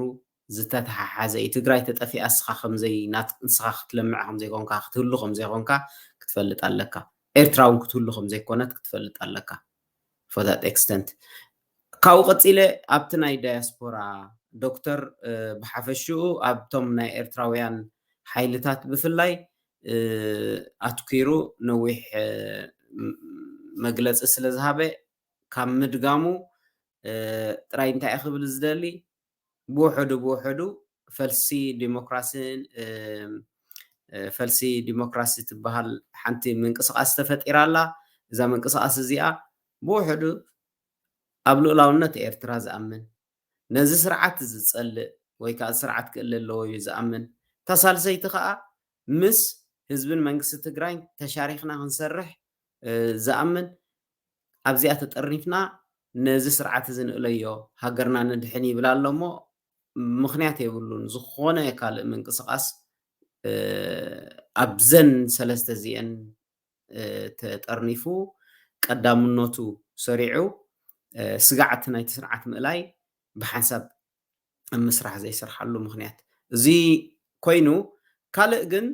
ዝተተሓሓዘ እዩ። ትግራይ ተጠፊኣ ንስኻ ከምዘይ ንስኻ ክትለምዕ ከምዘይኮንካ ክትህሉ ከምዘይኮንካ ክትፈልጥ ኣለካ። ኤርትራ እውን ክትህሉ ከምዘይኮነት ክትፈልጥ ኣለካ። For that extent ካብኡ ቀፂለ ኣብቲ ናይ ዳያስፖራ ዶክተር ብሓፈሽኡ ኣብቶም ናይ ኤርትራውያን ሓይልታት ብፍላይ ኣትኪሩ ነዊሕ መግለፂ ስለ ዝሃበ ካብ ምድጋሙ ጥራይ እንታይ ክብል ዝደሊ ብውሕዱ ብውሕዱ ፈልሲ ዲሞክራሲን ፈልሲ ዲሞክራሲ ትበሃል ሓንቲ ምንቅስቃስ ተፈጢራ ኣላ። እዛ ምንቅስቃስ እዚኣ ብውሕዱ ኣብ ልኡላውነት ኤርትራ ዝኣምን ነዚ ስርዓት ዝፀልእ ወይ ከዓ ስርዓት ክእለ ኣለዎ እዩ ዝኣምን። እታ ሳልሰይቲ ከዓ ምስ ህዝብን መንግስቲ ትግራይ ተሻሪክና ክንሰርሕ ዝኣምን ኣብዚኣ ተጠርኒፍና ነዚ ስርዓት እዚ ንእለዮ ሃገርና ንድሕን ይብል ኣሎ እሞ ምኽንያት የብሉን። ዝኾነ ካልእ ምንቅስቃስ ኣብዘን ሰለስተ እዚአን ተጠርኒፉ ቀዳምነቱ ሰሪዑ ስጋዕቲ ናይቲ ስርዓት ምእላይ ብሓንሳብ ኣብ ምስራሕ ዘይሰርሓሉ ምኽንያት እዚ ኮይኑ ካልእ ግን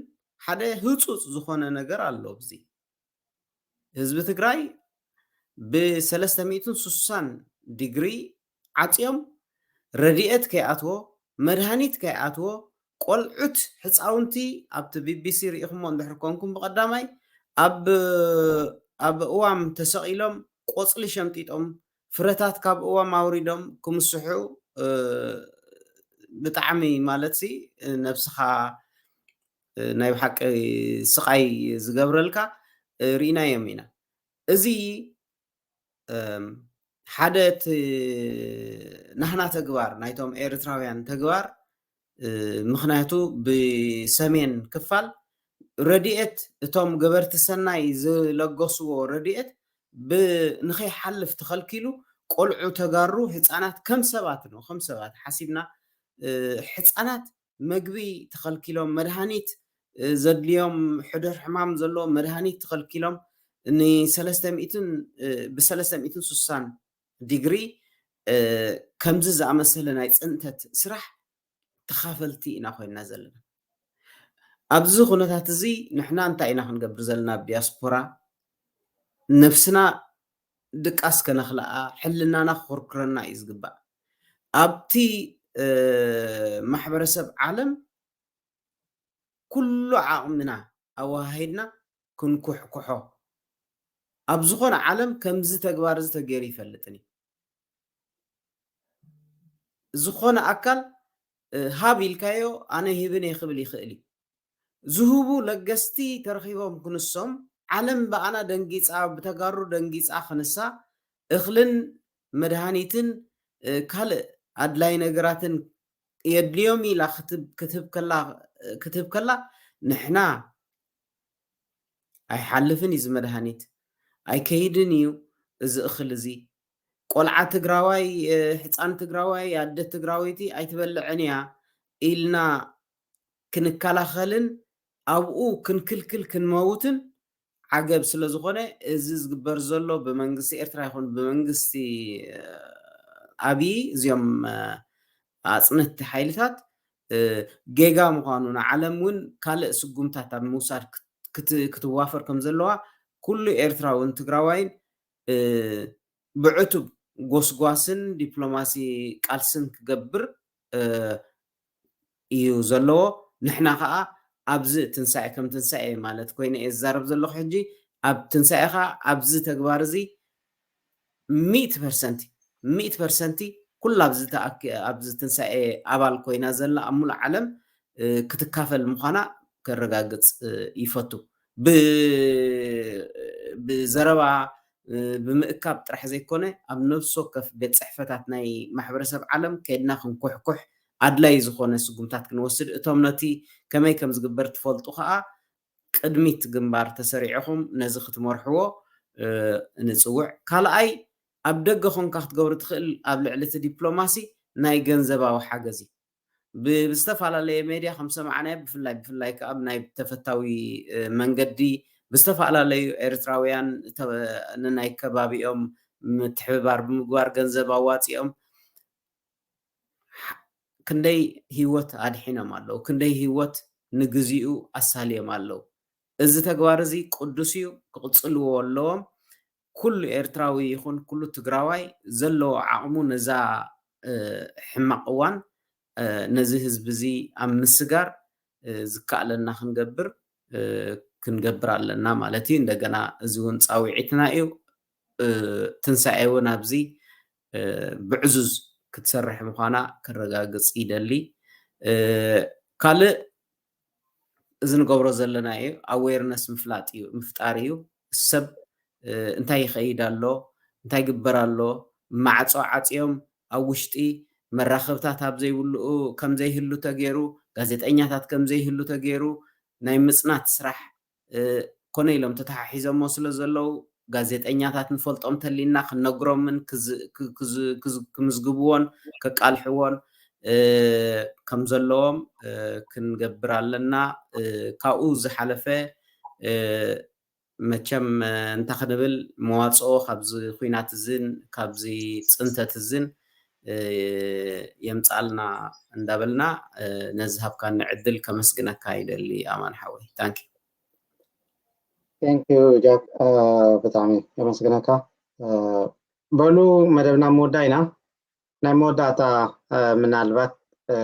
ሓደ ህፁፅ ዝኾነ ነገር ኣሎ ኣብዚ ህዝቢ ትግራይ ብሰለስተ ሚእትን ስሳን ዲግሪ ዓፅዮም ረድኤት ከይኣትዎ መድሃኒት ከይኣትዎ ቆልዑት ህፃውንቲ ኣብቲ ቢቢሲ ርኢኹሞ እንድሕር ኮንኩም ብቀዳማይ ኣብ ኣብ እዋም ተሰቒሎም ቆፅሊ ሸምጢጦም ፍረታት ካብ እዋም ኣውሪዶም ክምስሑ ብጣዕሚ ማለት ሲ ነብስኻ ናይ ብሓቂ ስቓይ ዝገብረልካ ርኢናዮም ኢና። እዚ ሓደ እቲ ናህና ተግባር ናይቶም ኤርትራውያን ተግባር ምኽንያቱ ብሰሜን ክፋል ረድኤት እቶም ገበርቲ ሰናይ ዝለገስዎ ረድኤት ንኸይሓልፍ ተኸልኪሉ ቆልዑ ተጋሩ ህፃናት ከም ሰባት ነው ከም ሰባት ሓሲብና ህፃናት መግቢ ተኸልኪሎም መድሃኒት ዘድልዮም ሕዱር ሕማም ዘለዎ መድሃኒት ተኸልኪሎም ንሰለስተ ሚእትን ብሰለስተ ሚእትን ስሳን ዲግሪ ከምዚ ዝኣመሰለ ናይ ፅንተት ስራሕ ተኻፈልቲ ኢና ኮይንና ዘለና። ኣብዚ ኩነታት እዚ ንሕና እንታይ ኢና ክንገብር ዘለና ኣብ ዲያስፖራ ነብስና ድቃስ ከነኽልኣ ሕልናና ክኹርኩረና እዩ ዝግባእ። ኣብቲ ማሕበረሰብ ዓለም ኩሉ ዓቕምና ኣወሃሂድና ክንኩሕኩሖ ኣብ ዝኾነ ዓለም ከምዚ ተግባር እዚ ተገይሩ ይፈልጥን እዩ። ዝኾነ ኣካል ሃብ ኢልካዮ ኣነ ሂብን እየ ክብል ይኽእል እዩ። ዝህቡ ለገስቲ ተረኺቦም ክንሶም ዓለም ብኣና ደንጊፃ ብተጋሩ ደንጊፃ ክንሳ እኽልን መድሃኒትን ካልእ ኣድላይ ነገራትን የድልዮም ኢላ ክትብ- ክትህብ ከላ ክትህብ ከላ ንሕና ኣይሓልፍን እዩ እዚ መድሃኒት፣ ኣይከይድን እዩ እዚ እኽል እዚ፣ ቆልዓ ትግራዋይ፣ እ፣ ሕፃን ትግራዋይ፣ ኣደ ትግራወይቲ ኣይትበልዕን እያ ኢልና ክንከላኸልን ኣብኡ ክንክልክል ክንመውትን ዓገብ ስለ ዝኾነ፣ እዚ ዝግበር ዘሎ ብመንግስቲ ኤርትራ ይኹን ብመንግስቲ፣ እ፣ ኣብዪ፣ እዚኦም፣ እ፣ ኣጽነትቲ ሓይልታት፣ እ፣ ጌጋ ምዃኑ ንዓለም እውን ካልእ ስጉምታት ኣብ ምውሳድ ክት- ክት- ክትዋፈር ከም ዘለዋ ኩሉ ኤርትራውን ትግራዋይን፣ እ፣ ብዕቱብ ጎስጓስን ዲፕሎማሲ ቃልስን ክገብር፣ እ፣ እዩ ዘለዎ። ንሕና ኸዓ ኣብዚ ትንሳኤ ከም ትንሳኤ ማለት ኮይነ እየ ዝዛረብ ዘለኹ ሕጂ። ኣብ ትንሳኤ ኸዓ ኣብዚ ተግባር እዚ ሚእቲ ፐርሰንቲ፣ ሚእቲ ፐርሰንቲ ኩላ ኣብዚ ተኣኪ- ኣብዚ ትንሳኤ ኣባል ኮይና ዘላ ኣብ ሙሉእ ዓለም፣ እ፣ ክትካፈል ምዃና ከረጋግጽ፣ እ፣ ይፈቱ። ብ- ብዘረባ፣ እ፣ ብምእካብ ጥራሕ ዘይኮነ፣ ኣብ ነፍሲ ወከፍ ቤት ጽሕፈታት ናይ ማሕበረሰብ ዓለም ከይድና ክንኩሕኩሕ፣ ኣድላይ ዝኾነ ስጉምታት ክንወስድ፣ እቶም ነቲ ከመይ ከም ዝግበር ትፈልጡ ከኣ፣ ቅድሚት ግንባር ተሰሪዕኹም ነዚ ክትመርሕዎ፣ እ፣ ንጽውዕ። ካልኣይ፣ ኣብ ደገ ኾንካ ክትገብሮ ትኽእል ኣብ ልዕሊ እቲ ዲፕሎማሲ ናይ ገንዘባዊ ሓገዝ እዩ። ብ- ብዝተፈላለየ ሜድያ ከም ሰማዕናዮ፣ ብፍላይ ብፍላይ ከኣ ናይ ተፈታዊ፣ እ፣ መንገዲ ብዝተፈላለዩ ኤርትራውያን ተ- ንናይ ከባቢኦም ምትሕብባር ብምግባር ገንዘብ ኣዋጺኦም ክንደይ ህይወት ኣድሒኖም ኣለዉ፣ ክንደይ ህይወት ንግዚኡ ኣሳልዮም ኣለዉ። እዚ ተግባር እዚ ቅዱስ እዩ፣ ክቕጽልዎ ኣለዎም። ኩሉ ኤርትራዊ ይኹን ኩሉ ትግራዋይ ዘለዎ ዓቕሙ ነዛ፣ እ፣ ሕማቕ እዋን፣ እ፣ ነዚ ህዝቢ እዚ ኣብ ምስጋር፣ እ፣ ዝከኣለና ክንገብር፣ እ፣ ክንገብር ኣለና ማለት እዩ። እንደገና እዚ እውን ጻውዒትና እዩ። እ፣ ትንሳኤ እውን ኣብዚ፣ እ፣ ብዕዙዝ ክትሰርሕ ምዃና ከረጋግጽ ይደሊ። እ፣ ካልእ እዚ ንገብሮ ዘለና እዩ፣ ኣዌርነስ ምፍላጥ እዩ፣ ምፍጣር እዩ። ሰብ፣ እ፣ እንታይ ይኸይድ ኣሎ፣ እንታይ ይግበር ኣሎ፣ ማዕጾ ዓጽዮም ኣብ ውሽጢ መራኸብታት ኣብ ዘይብልኡ ከም ዘይህሉ ተገይሩ፣ ጋዜጠኛታት ከም ዘይህሉ ተገይሩ፣ ናይ ምጽናት ስራሕ፣ እ፣ ኮነ ኢሎም ተተሓሒዞሞ ስለ ዘለዉ፣ ጋዜጠኛታት ንፈልጦም ተሊና ክንነግሮምን ክዝ- ክ- ክዝ- ክዝ- ክምዝግብዎን ከቃልሕዎን፣ እ፣ ከም ዘለዎም፣ እ፣ ክንገብር ኣለና። እ፣ ካብኡ ዝሓለፈ፣ እ፣ መቸም፣ እ፣ እንታይ ክንብል፣ መዋጽኦ ካብዚ ኲናት እዝን ካብዚ ጽንተት እዝን፣ እ፣ የምጽኣልና እንዳበልና፣ እ፣ ነዚ ሃብካኒ ዕድል ከመስግነካ ይደሊ ኣማን ሓወይ። ታንኪ። Thank you ጃክ፣ እ፣ ብጣዕሚ የመስግነካ። እ፣ በሉ መደብና ምውዳእ ኢና። ናይ መወዳእታ፣ እ፣ ምናልባት፣ እ፣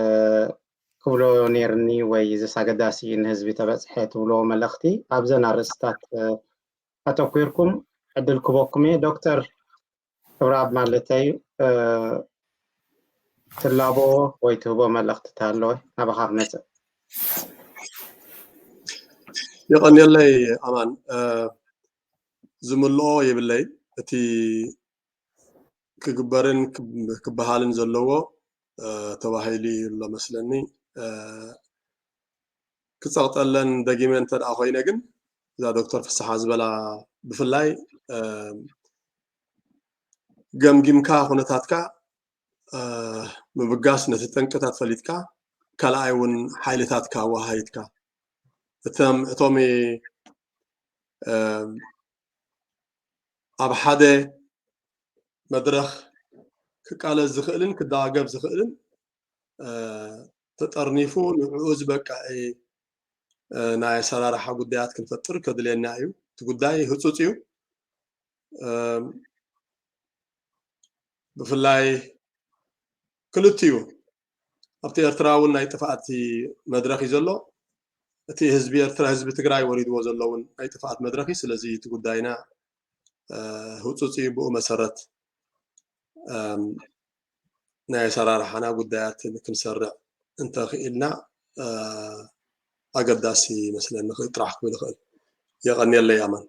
ክብሎ ነይርኒ ወይ እዚስ ኣገዳሲ ንህዝቢ ተበጽሐ ትብልዎ መልእኽቲ ኣብዘን ኣርእስታት፣ እ፣ ኣተኲርኩም ዕድል ክበኩም እየ። ዶክተር ክብረኣብ ማለተይ፣ እ፣ ትላቦ ወይ ትህቦ መልእኽቲ እንተሃለወ ናባኻ ክመጽእ። የቐንየለይ ኣማን። እ፣ ዝምልኦ የብለይ። እቲ ክግበርን ክብ- ክበሃልን ዘለዎ፣ እ፣ ተባሂሉ እዩ ኣሎ መስለኒ። እ፣ ክጸቕጠለን ደጊመ እንተ ደኣ ኮይነ ግን፣ እዛ ዶክተር ፍስሓ ዝበላ ብፍላይ፣ እ፣ ገምጊምካ ኩነታትካ፣ እ፣ ምብጋስ፣ ነቲ ጠንቅታት ፈሊጥካ፣ ካልኣይ እውን ሓይልታትካ ኣወሃሂድካ፣ እቶም እቶም፣ እ፣ ኣብ ሓደ መድረኽ ክቃለስ ዝኽእልን ክደጋገፍ ዝኽእልን፣ እ፣ ተጠርኒፉ ንዕኡ ዝበቅዕ፣ እ፣ ናይ ኣሰራርሓ ጉዳያት ክንፈጥር ከድልየና እዩ። እቲ ጉዳይ ህጹጽ እዩ። እ፣ ብፍላይ ክልቲኡ ኣብቲ ኤርትራ እውን ናይ ጥፍኣት መድረኽ እዩ ዘሎ። እቲ ህዝቢ ኤርትራ፣ ህዝቢ ትግራይ ወሪድዎ ዘሎ እውን ናይ ጥፍኣት መድረኽ እዩ። ስለዚ እቲ ጉዳይና፣ እ፣ ህጹጽ እዩ። ብኡ መሰረት፣ እም፣ ናይ ኣሰራርሓና ጉዳያት ክንሰርዕ እንተኽኢልና፣ እ፣ ኣገዳሲ ይመስለኒ፣ ክ- ጥራሕ ክብል ይኽእል። የቐንየለይ ኣማን።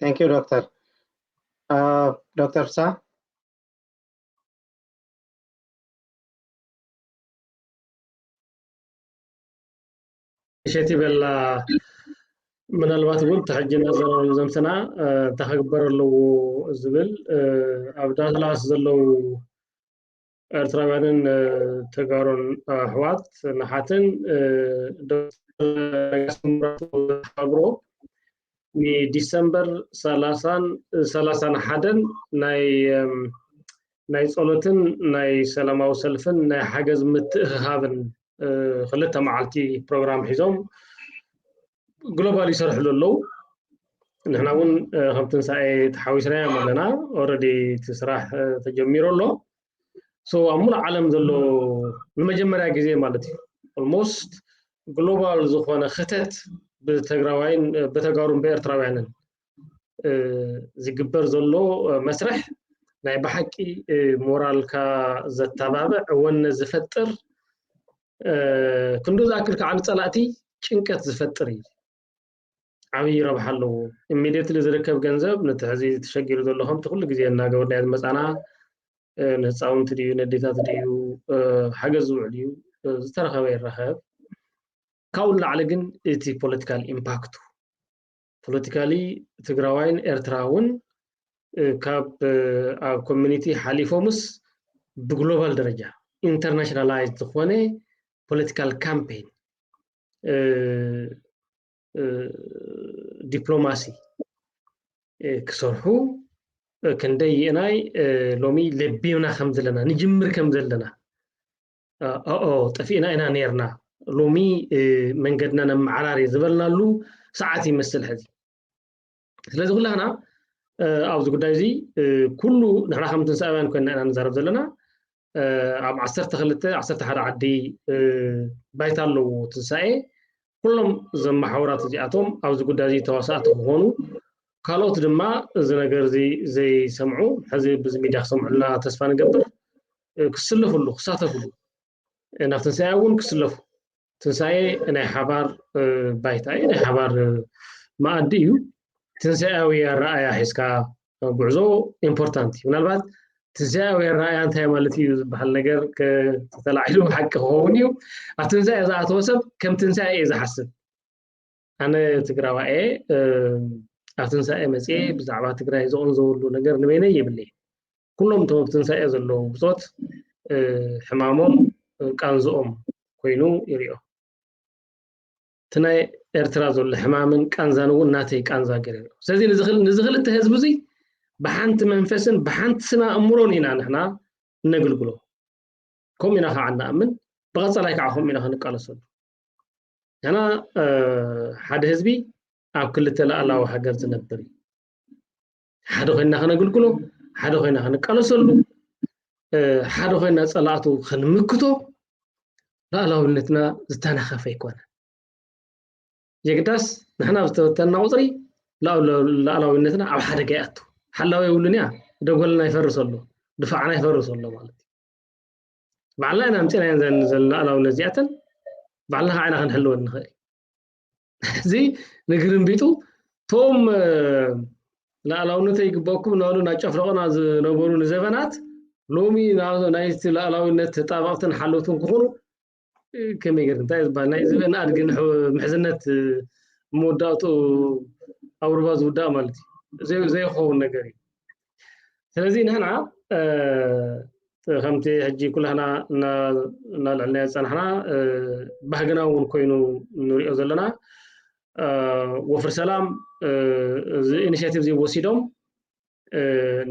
Thank you ዶክተር። እ፣ ዶክተር ፍስሃ። ሸቲ በላ ምናልባት እውን ተሕጂ ነዘሮም ዘምትና እንታይ ክግበር ኣለዎ ዝብል ኣብ ዳላስ ዘለዉ ኤርትራውያንን ተጋሩን ኣሕዋት ንሓትን ሓብሮ ንዲሰምበር ሰላሳን ሰላሳን ሓደን ናይ ናይ ጸሎትን ናይ ሰላማዊ ሰልፍን ናይ ሓገዝ ምትእኽኻብን ክልተ መዓልቲ ፕሮግራም ሒዞም ግሎባል ይሰርሕሉ ኣለዉ። ንሕና እውን ከም ትንሳኤ ተሓዊስናዮም ኣለና። ኦረዲ እቲ ስራሕ ተጀሚሩ ኣሎ። ሶ ኣብ ሙሉእ ዓለም ዘሎ ንመጀመርያ ግዜ ማለት እዩ ኦልሞስት ግሎባል ዝኾነ ክተት ብትግራዋይን ብተጋሩን ብኤርትራውያንን ዝግበር ዘሎ መስርሕ ናይ ብሓቂ ሞራልካ ዘተባብዕ ወነ ዝፈጥር ክንዱ ዝኣክል ከዓ ንፀላእቲ ጭንቀት ዝፈጥር እዩ። ዓብዪ ረብሓ ኣለዎ። ኢሚዲየትሊ ዝርከብ ገንዘብ ነቲ ሕዚ ተሸጊሩ ዘሎ ከምቲ ኩሉ ግዜ እናገበርናዮ ዝመፃና ንህፃውንቲ ድዩ ነዴታት ድዩ ሓገዝ ዝውዕል እዩ። ዝተረኸበ ይረኸብ። ካብኡ ንላዕሊ ግን እቲ ፖለቲካል ኢምፓክቱ ፖለቲካሊ ትግራዋይን ኤርትራ እውን ካብ ኣብ ኮሚኒቲ ሓሊፎምስ ብግሎባል ደረጃ ኢንተርናሽናላይዝ ዝኾነ ፖለቲካል ካምፔን ዲፕሎማሲ ክሰርሑ ክንደይ ይእናይ ሎሚ ለቢምና ከም ዘለና ንጅምር ከም ዘለና ኦ ጠፊእና ኢና ነርና ሎሚ መንገድና ነመዓራሪ ዝበልናሉ ሰዓት ይመስል ሕዚ። ስለዚ ኩላህና ኣብዚ ጉዳይ እዚ ኩሉ ንሕና ከም ትንሳኤውያን ኮይና ኢና ንዛረብ ዘለና። ኣብ ዓሰርተ ክልተ ዓሰርተ ሓደ ዓዲ ባይታ ኣለዎ ትንሳኤ። ኩሎም ዘመሓውራት እዚኣቶም ኣብዚ ጉዳይ እዚ ተዋሳእቲ ክኾኑ ካልኦት ድማ እዚ ነገር እዚ ዘይሰምዑ ሕዚ ብዚ ሚድያ ክሰምዑልና ተስፋ ንገብር ክስለፍሉ ክሳተፍሉ ናብ ትንሳኤ እውን ክስለፉ ትንሳኤ ናይ ሓባር ባይታ እዩ ናይ ሓባር መኣዲ እዩ። ትንሳኤዊ ኣረኣያ ሒዝካ ጉዕዞ ኢምፖርታንት እዩ። ምናልባት ትንሳኤዊ ኣረኣያ እንታይ ማለት እዩ ዝበሃል ነገር ተተላዒሉ ሓቂ ክኸውን እዩ። ኣብ ትንሳኤ ዝኣተወ ሰብ ከም ትንሳኤ እዩ ዝሓስብ። ኣነ ትግራዋኤ ኣብ ትንሳኤ መፅኤ ብዛዕባ ትግራይ ዝቕንዘወሉ ነገር ንበይነይ የብለይ። ኩሎም እቶም ኣብ ትንሳኤ ዘለዉ ብፆት ሕማሞም ቃንዝኦም ኮይኑ ይሪኦ። እቲ ናይ ኤርትራ ዘሎ ሕማምን ቃንዛን እውን ናተይ ቃንዛ ገይረ ይሪኦ። ስለዚ ንዚ ክልተ ህዝቢ እዚ ብሓንቲ መንፈስን ብሓንቲ ስና እምሮን ኢና ንሕና እነግልግሎ። ከምኡ ኢና ከዓ እንኣምን። ብቐፃላይ ከዓ ከምኡ ኢና ክንቃለሰሉ። ንሕና ሓደ ህዝቢ ኣብ ክልተ ላእላዊ ሃገር ዝነብር እዩ። ሓደ ኮይና ከነግልግሎ፣ ሓደ ኮይና ክንቃለሰሉ፣ ሓደ ኮይና ፀላእቱ ክንምክቶ ላእላውነትና ዝተናኸፈ ኣይኮነ። የግዳስ ንሕና ዝተበተና ቁፅሪ ላእላውነትና ኣብ ሓደጋ ይኣቱ። ሓላዊ የብሉን እያ፣ ደጎልና ይፈርስ ኣሎ፣ ድፋዕና ይፈርስ ኣሎ ማለት እዩ። ባዕልና ኢና ኣምፂእናየን ዘን ዘን ላእላውነት እዚኣተን ባዕልና ከዓ ኢና ክንሕልወን ንኽእል። እዚ ንግርምቢጡ ቶም ላእላውነተ ይግበኩም እናበሉ እናጨፍለቑና ዝነበሩ ንዘበናት ሎሚ ናይቲ ላእላውነት ተጣበቕትን ሓለውትን ክኾኑ ከመይ ገር እንታይ ዝበሃል ናይ ዝበን ኣድግን ምሕዝነት መወዳእቱ ኣብ ሩባ ዝውዳእ ማለት እዩ። ዘይኸውን ነገር እዩ። ስለዚ ንሕና ከምቲ ሕጂ ኩላህና እናልዕልናዮ ዝፀናሕና ባህግና እውን ኮይኑ ንሪኦ ዘለና ወፍሪ ሰላም እዚ ኢኒሽቲቭ እዚ ወሲዶም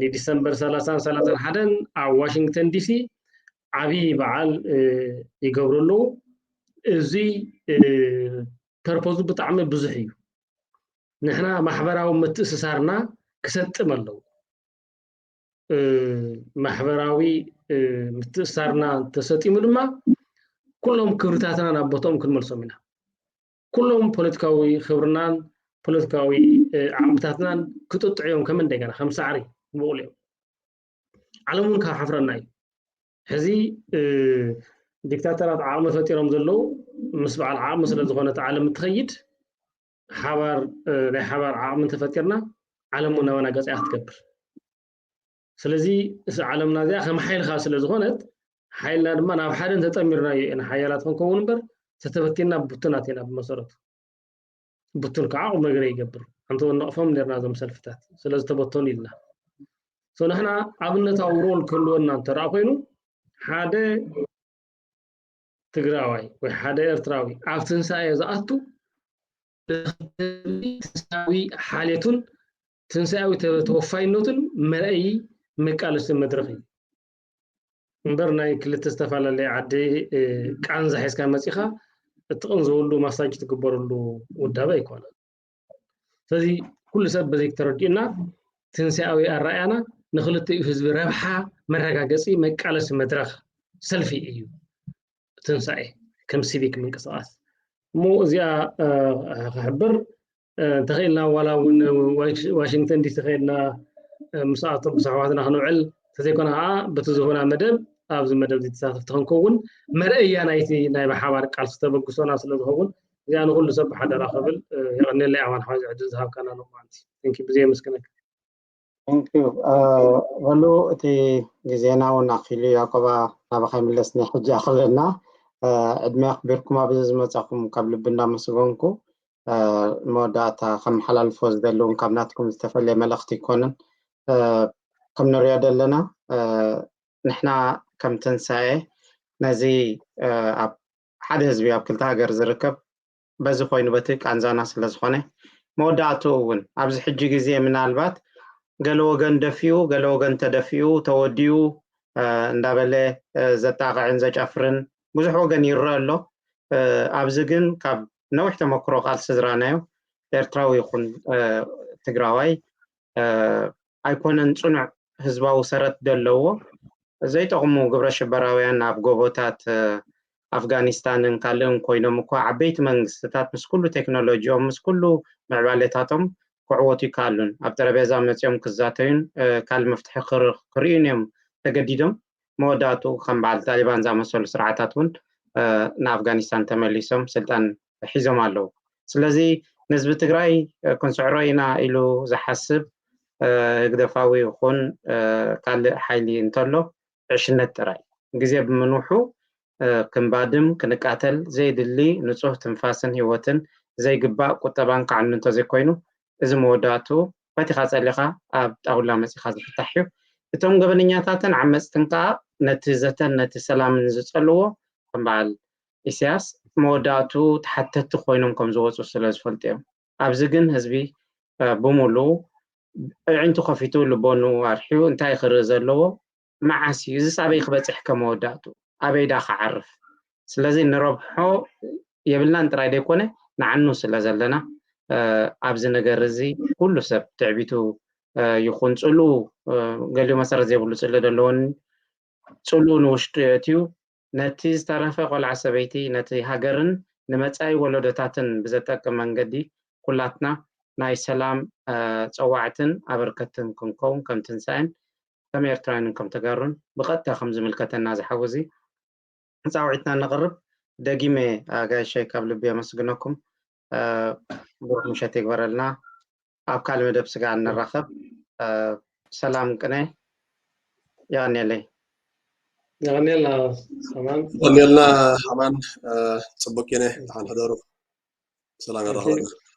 ንዲሰምበር ሰላሳን ሰላሳን ሓደን ኣብ ዋሽንግተን ዲሲ ዓብዪ በዓል ይገብሩ ኣለዉ። እዚ ፐርፖዙ ብጣዕሚ ብዙሕ እዩ። ንሕና ማሕበራዊ ምትእስሳርና ክሰጥም ኣለዎ። ማሕበራዊ ምትእስሳርና ተሰጢሙ ድማ ኩሎም ክብርታትና ናብ ቦትኦም ክንመልሶም ኢና። ኩሎም ፖለቲካዊ ክብርናን ፖለቲካዊ ዓቕምታትናን ክጥጥዑ እዮም። ከም እንደገና ከም ሳዕሪ ክበቑሉ እዮም። ዓለም እውን ካብ ሓፍረና እዩ። ሕዚ ዲክታተራት ዓቕሚ ፈጢሮም ዘለዉ ምስ በዓል ዓቕሚ ስለ ዝኾነት ዓለም እትኸይድ ሓባር ናይ ሓባር ዓቕሚ እንተፈጢርና ዓለም እውን ናባና ገፂኣ ክትገብር። ስለዚ እስ ዓለምና እዚኣ ከም ሓይልኻ ስለ ዝኾነት ሓይልና ድማ ናብ ሓደ እንተጠሚርናዮ ኢና ሓያላት ክንከውን እምበር ተተበቲና ብቱናት ኢና ብመሰረቱ። ብቱን ከዓ ቁም ነገር ይገብር። ኣንተ ነቕፎም ነርና እዞም ሰልፍታት ስለ ዝተበተኑ ኢልና። ንሕና ኣብነታዊ ሮል ክህልወና እንተ ኮይኑ ሓደ ትግራዋይ ወይ ሓደ ኤርትራዊ ኣብ ትንሳኤ ዝኣቱ ትንሳዊ ሓሌቱን ትንሳያዊ ተወፋይነቱን መርኣይ መቃለሲ መድረኽ እዩ። እምበር ናይ ክልተ ዝተፈላለየ ዓዲ ቃንዛ ሒዝካ መፂኻ እቲ ቅን ዝበሉ ማሳጅ ትግበረሉ ውዳበ ኣይኮነን። ስለዚ ኩሉ ሰብ በዚ ተረዲኡና ትንሳያዊ ኣረኣያና ንክልቲኡ ህዝቢ ረብሓ መረጋገፂ መቃለሲ መድረኽ ሰልፊ እዩ። ትንሳኤ ከም ሲቪክ ምንቅስቃስ እሞ እዚኣ ክሕብር እንተኽኢልና ዋላ እውን ዋሽንግተን ዲሲ ከይድና ምስኣቶም ምስ ኣሕዋትና ክንውዕል እንተዘይኮነ ከዓ በቲ ዝሆና መደብ ኣብዚ መደብ ተሳተፍቲ ክንከውን መርአያ ናይቲ ናይ ብሓባር ቃልሲ ተበግሶና ስለ ዝኸውን እዚኣ ንኩሉ ሰብ ሓደራ ክብል የቐንየለይ። ኣማን ሓዋዚ ዕድል ዝሃብካና ሎማንቲ ብዘይ የመስግነካ። በሉ እቲ ግዜና እውን ኣኪሉ ያቆባ ናባኻ ይምለስኒ ሕጂ ኣኽለና ዕድመ ኣኽቢርኩም ኣብዚ ዝመጻኹም ካብ ልቢ እንዳመስገንኩ መወዳእታ ከመሓላልፎ ዝደሊ እውን ካብ ናትኩም ዝተፈለየ መልእኽቲ ይኮንን። ከም ንሪኦ ዘለና ንሕና ከም ትንሳኤ ነዚ ኣብ ሓደ ህዝቢ ኣብ ክልተ ሃገር ዝርከብ በዚ ኮይኑ በቲ ቃንዛና ስለ ዝኾነ መወዳእትኡ እውን ኣብዚ ሕጂ ግዜ ምናልባት ገለ ወገን ደፊኡ ገለ ወገን ተደፊኡ ተወዲኡ እንዳበለ ዘጣቕዕን ዘጫፍርን ብዙሕ ወገን ይረአ ኣሎ። ኣብዚ ግን ካብ ነዊሕ ተመክሮ ቃልሲ ዝረኣናዮ ኤርትራዊ ይኹን ትግራዋይ ኣይኮነን ፅኑዕ ህዝባዊ ሰረት ዘለዎ ዘይጠቕሙ ግብረ ሽበራውያን ኣብ ጎቦታት ኣፍጋኒስታንን ካልእን ኮይኖም እኳ ዓበይቲ መንግስትታት ምስ ኩሉ ቴክኖሎጂኦም ምስ ኩሉ ምዕባሌታቶም ክዕወቱ ይከኣሉን ኣብ ጠረጴዛ መፂኦም ክዛተዩን ካልእ መፍትሒ ክርእዩን እዮም ተገዲዶም። መወዳእቱ ከም በዓል ታሊባን ዝኣመሰሉ ስርዓታት እውን ንኣፍጋኒስታን ተመሊሶም ስልጣን ሒዞም ኣለዉ። ስለዚ ንህዝቢ ትግራይ ክንስዕሮ ኢና ኢሉ ዝሓስብ ህግደፋዊ ይኹን ካልእ ሓይሊ እንተሎ ዕሽነት ጥራይ ግዜ ብምንውሑ ክንባድም ክንቃተል ዘይድሊ ንፁህ ትንፋስን ህይወትን ዘይግባእ ቁጠባን ክዓኑ እንተዘይኮይኑ እዚ መወዳእቱ ፈቲኻ ጸሊኻ ኣብ ጣውላ መጺኻ ዝፍታሕ እዩ። እቶም ገበነኛታትን ዓመጽትን ከኣ ነቲ ዘተን ነቲ ሰላምን ዝጸልዎ ከም በዓል ኢሳያስ መወዳእቱ ተሓተቲ ኮይኖም ከም ዝወጹ ስለ ዝፈልጡ እዮም። ኣብዚ ግን ህዝቢ ብምሉኡ ኣዒንቱ ከፊቱ ልቦኑ ኣርሕዩ እንታይ ክርኢ ዘለዎ መዓስ እዩ እዚስ ኣበይ ክበጽሕ ከመወዳእቱ ኣበይ ዳ ክዓርፍ ስለዚ ንረብሖ የብልናን ጥራይ ዘይኮነ ንዓኑ ስለ ዘለና ኣብዚ ነገር እዚ ኩሉ ሰብ ትዕቢቱ ይኹን ፅልኡ ገሊኡ መሰረት ዘይብሉ ፅልኢ ዘለዎን ፅልኡ ንውሽጡ የእትዩ ነቲ ዝተረፈ ቆልዓ ሰበይቲ ነቲ ሃገርን ንመፃኢ ወለዶታትን ብዘጠቅም መንገዲ ኩላትና ናይ ሰላም ፀዋዕትን ኣበርከትን ክንከውን ከም ትንሳኤን ከም ኤርትራውያንን ከም ተጋሩን ብቐጥታ ከም ዝምልከተና ዝሓወዚ ፃውዒትና ነቕርብ። ደጊመ ኣጋይሸይ ካብ ልቢ የመስግነኩም። ብሩክ ምሸት ይግበረልና። ኣብ ካልእ መደብ ስጋ እንራኸብ። ሰላም ቅነ የቐንየለይ። የቐንየልና ኣማን። የቐንየልና ኣማን። ፅቡቅ ኪነ ደሓን ሕደሩ። ሰላም ያራኸበና።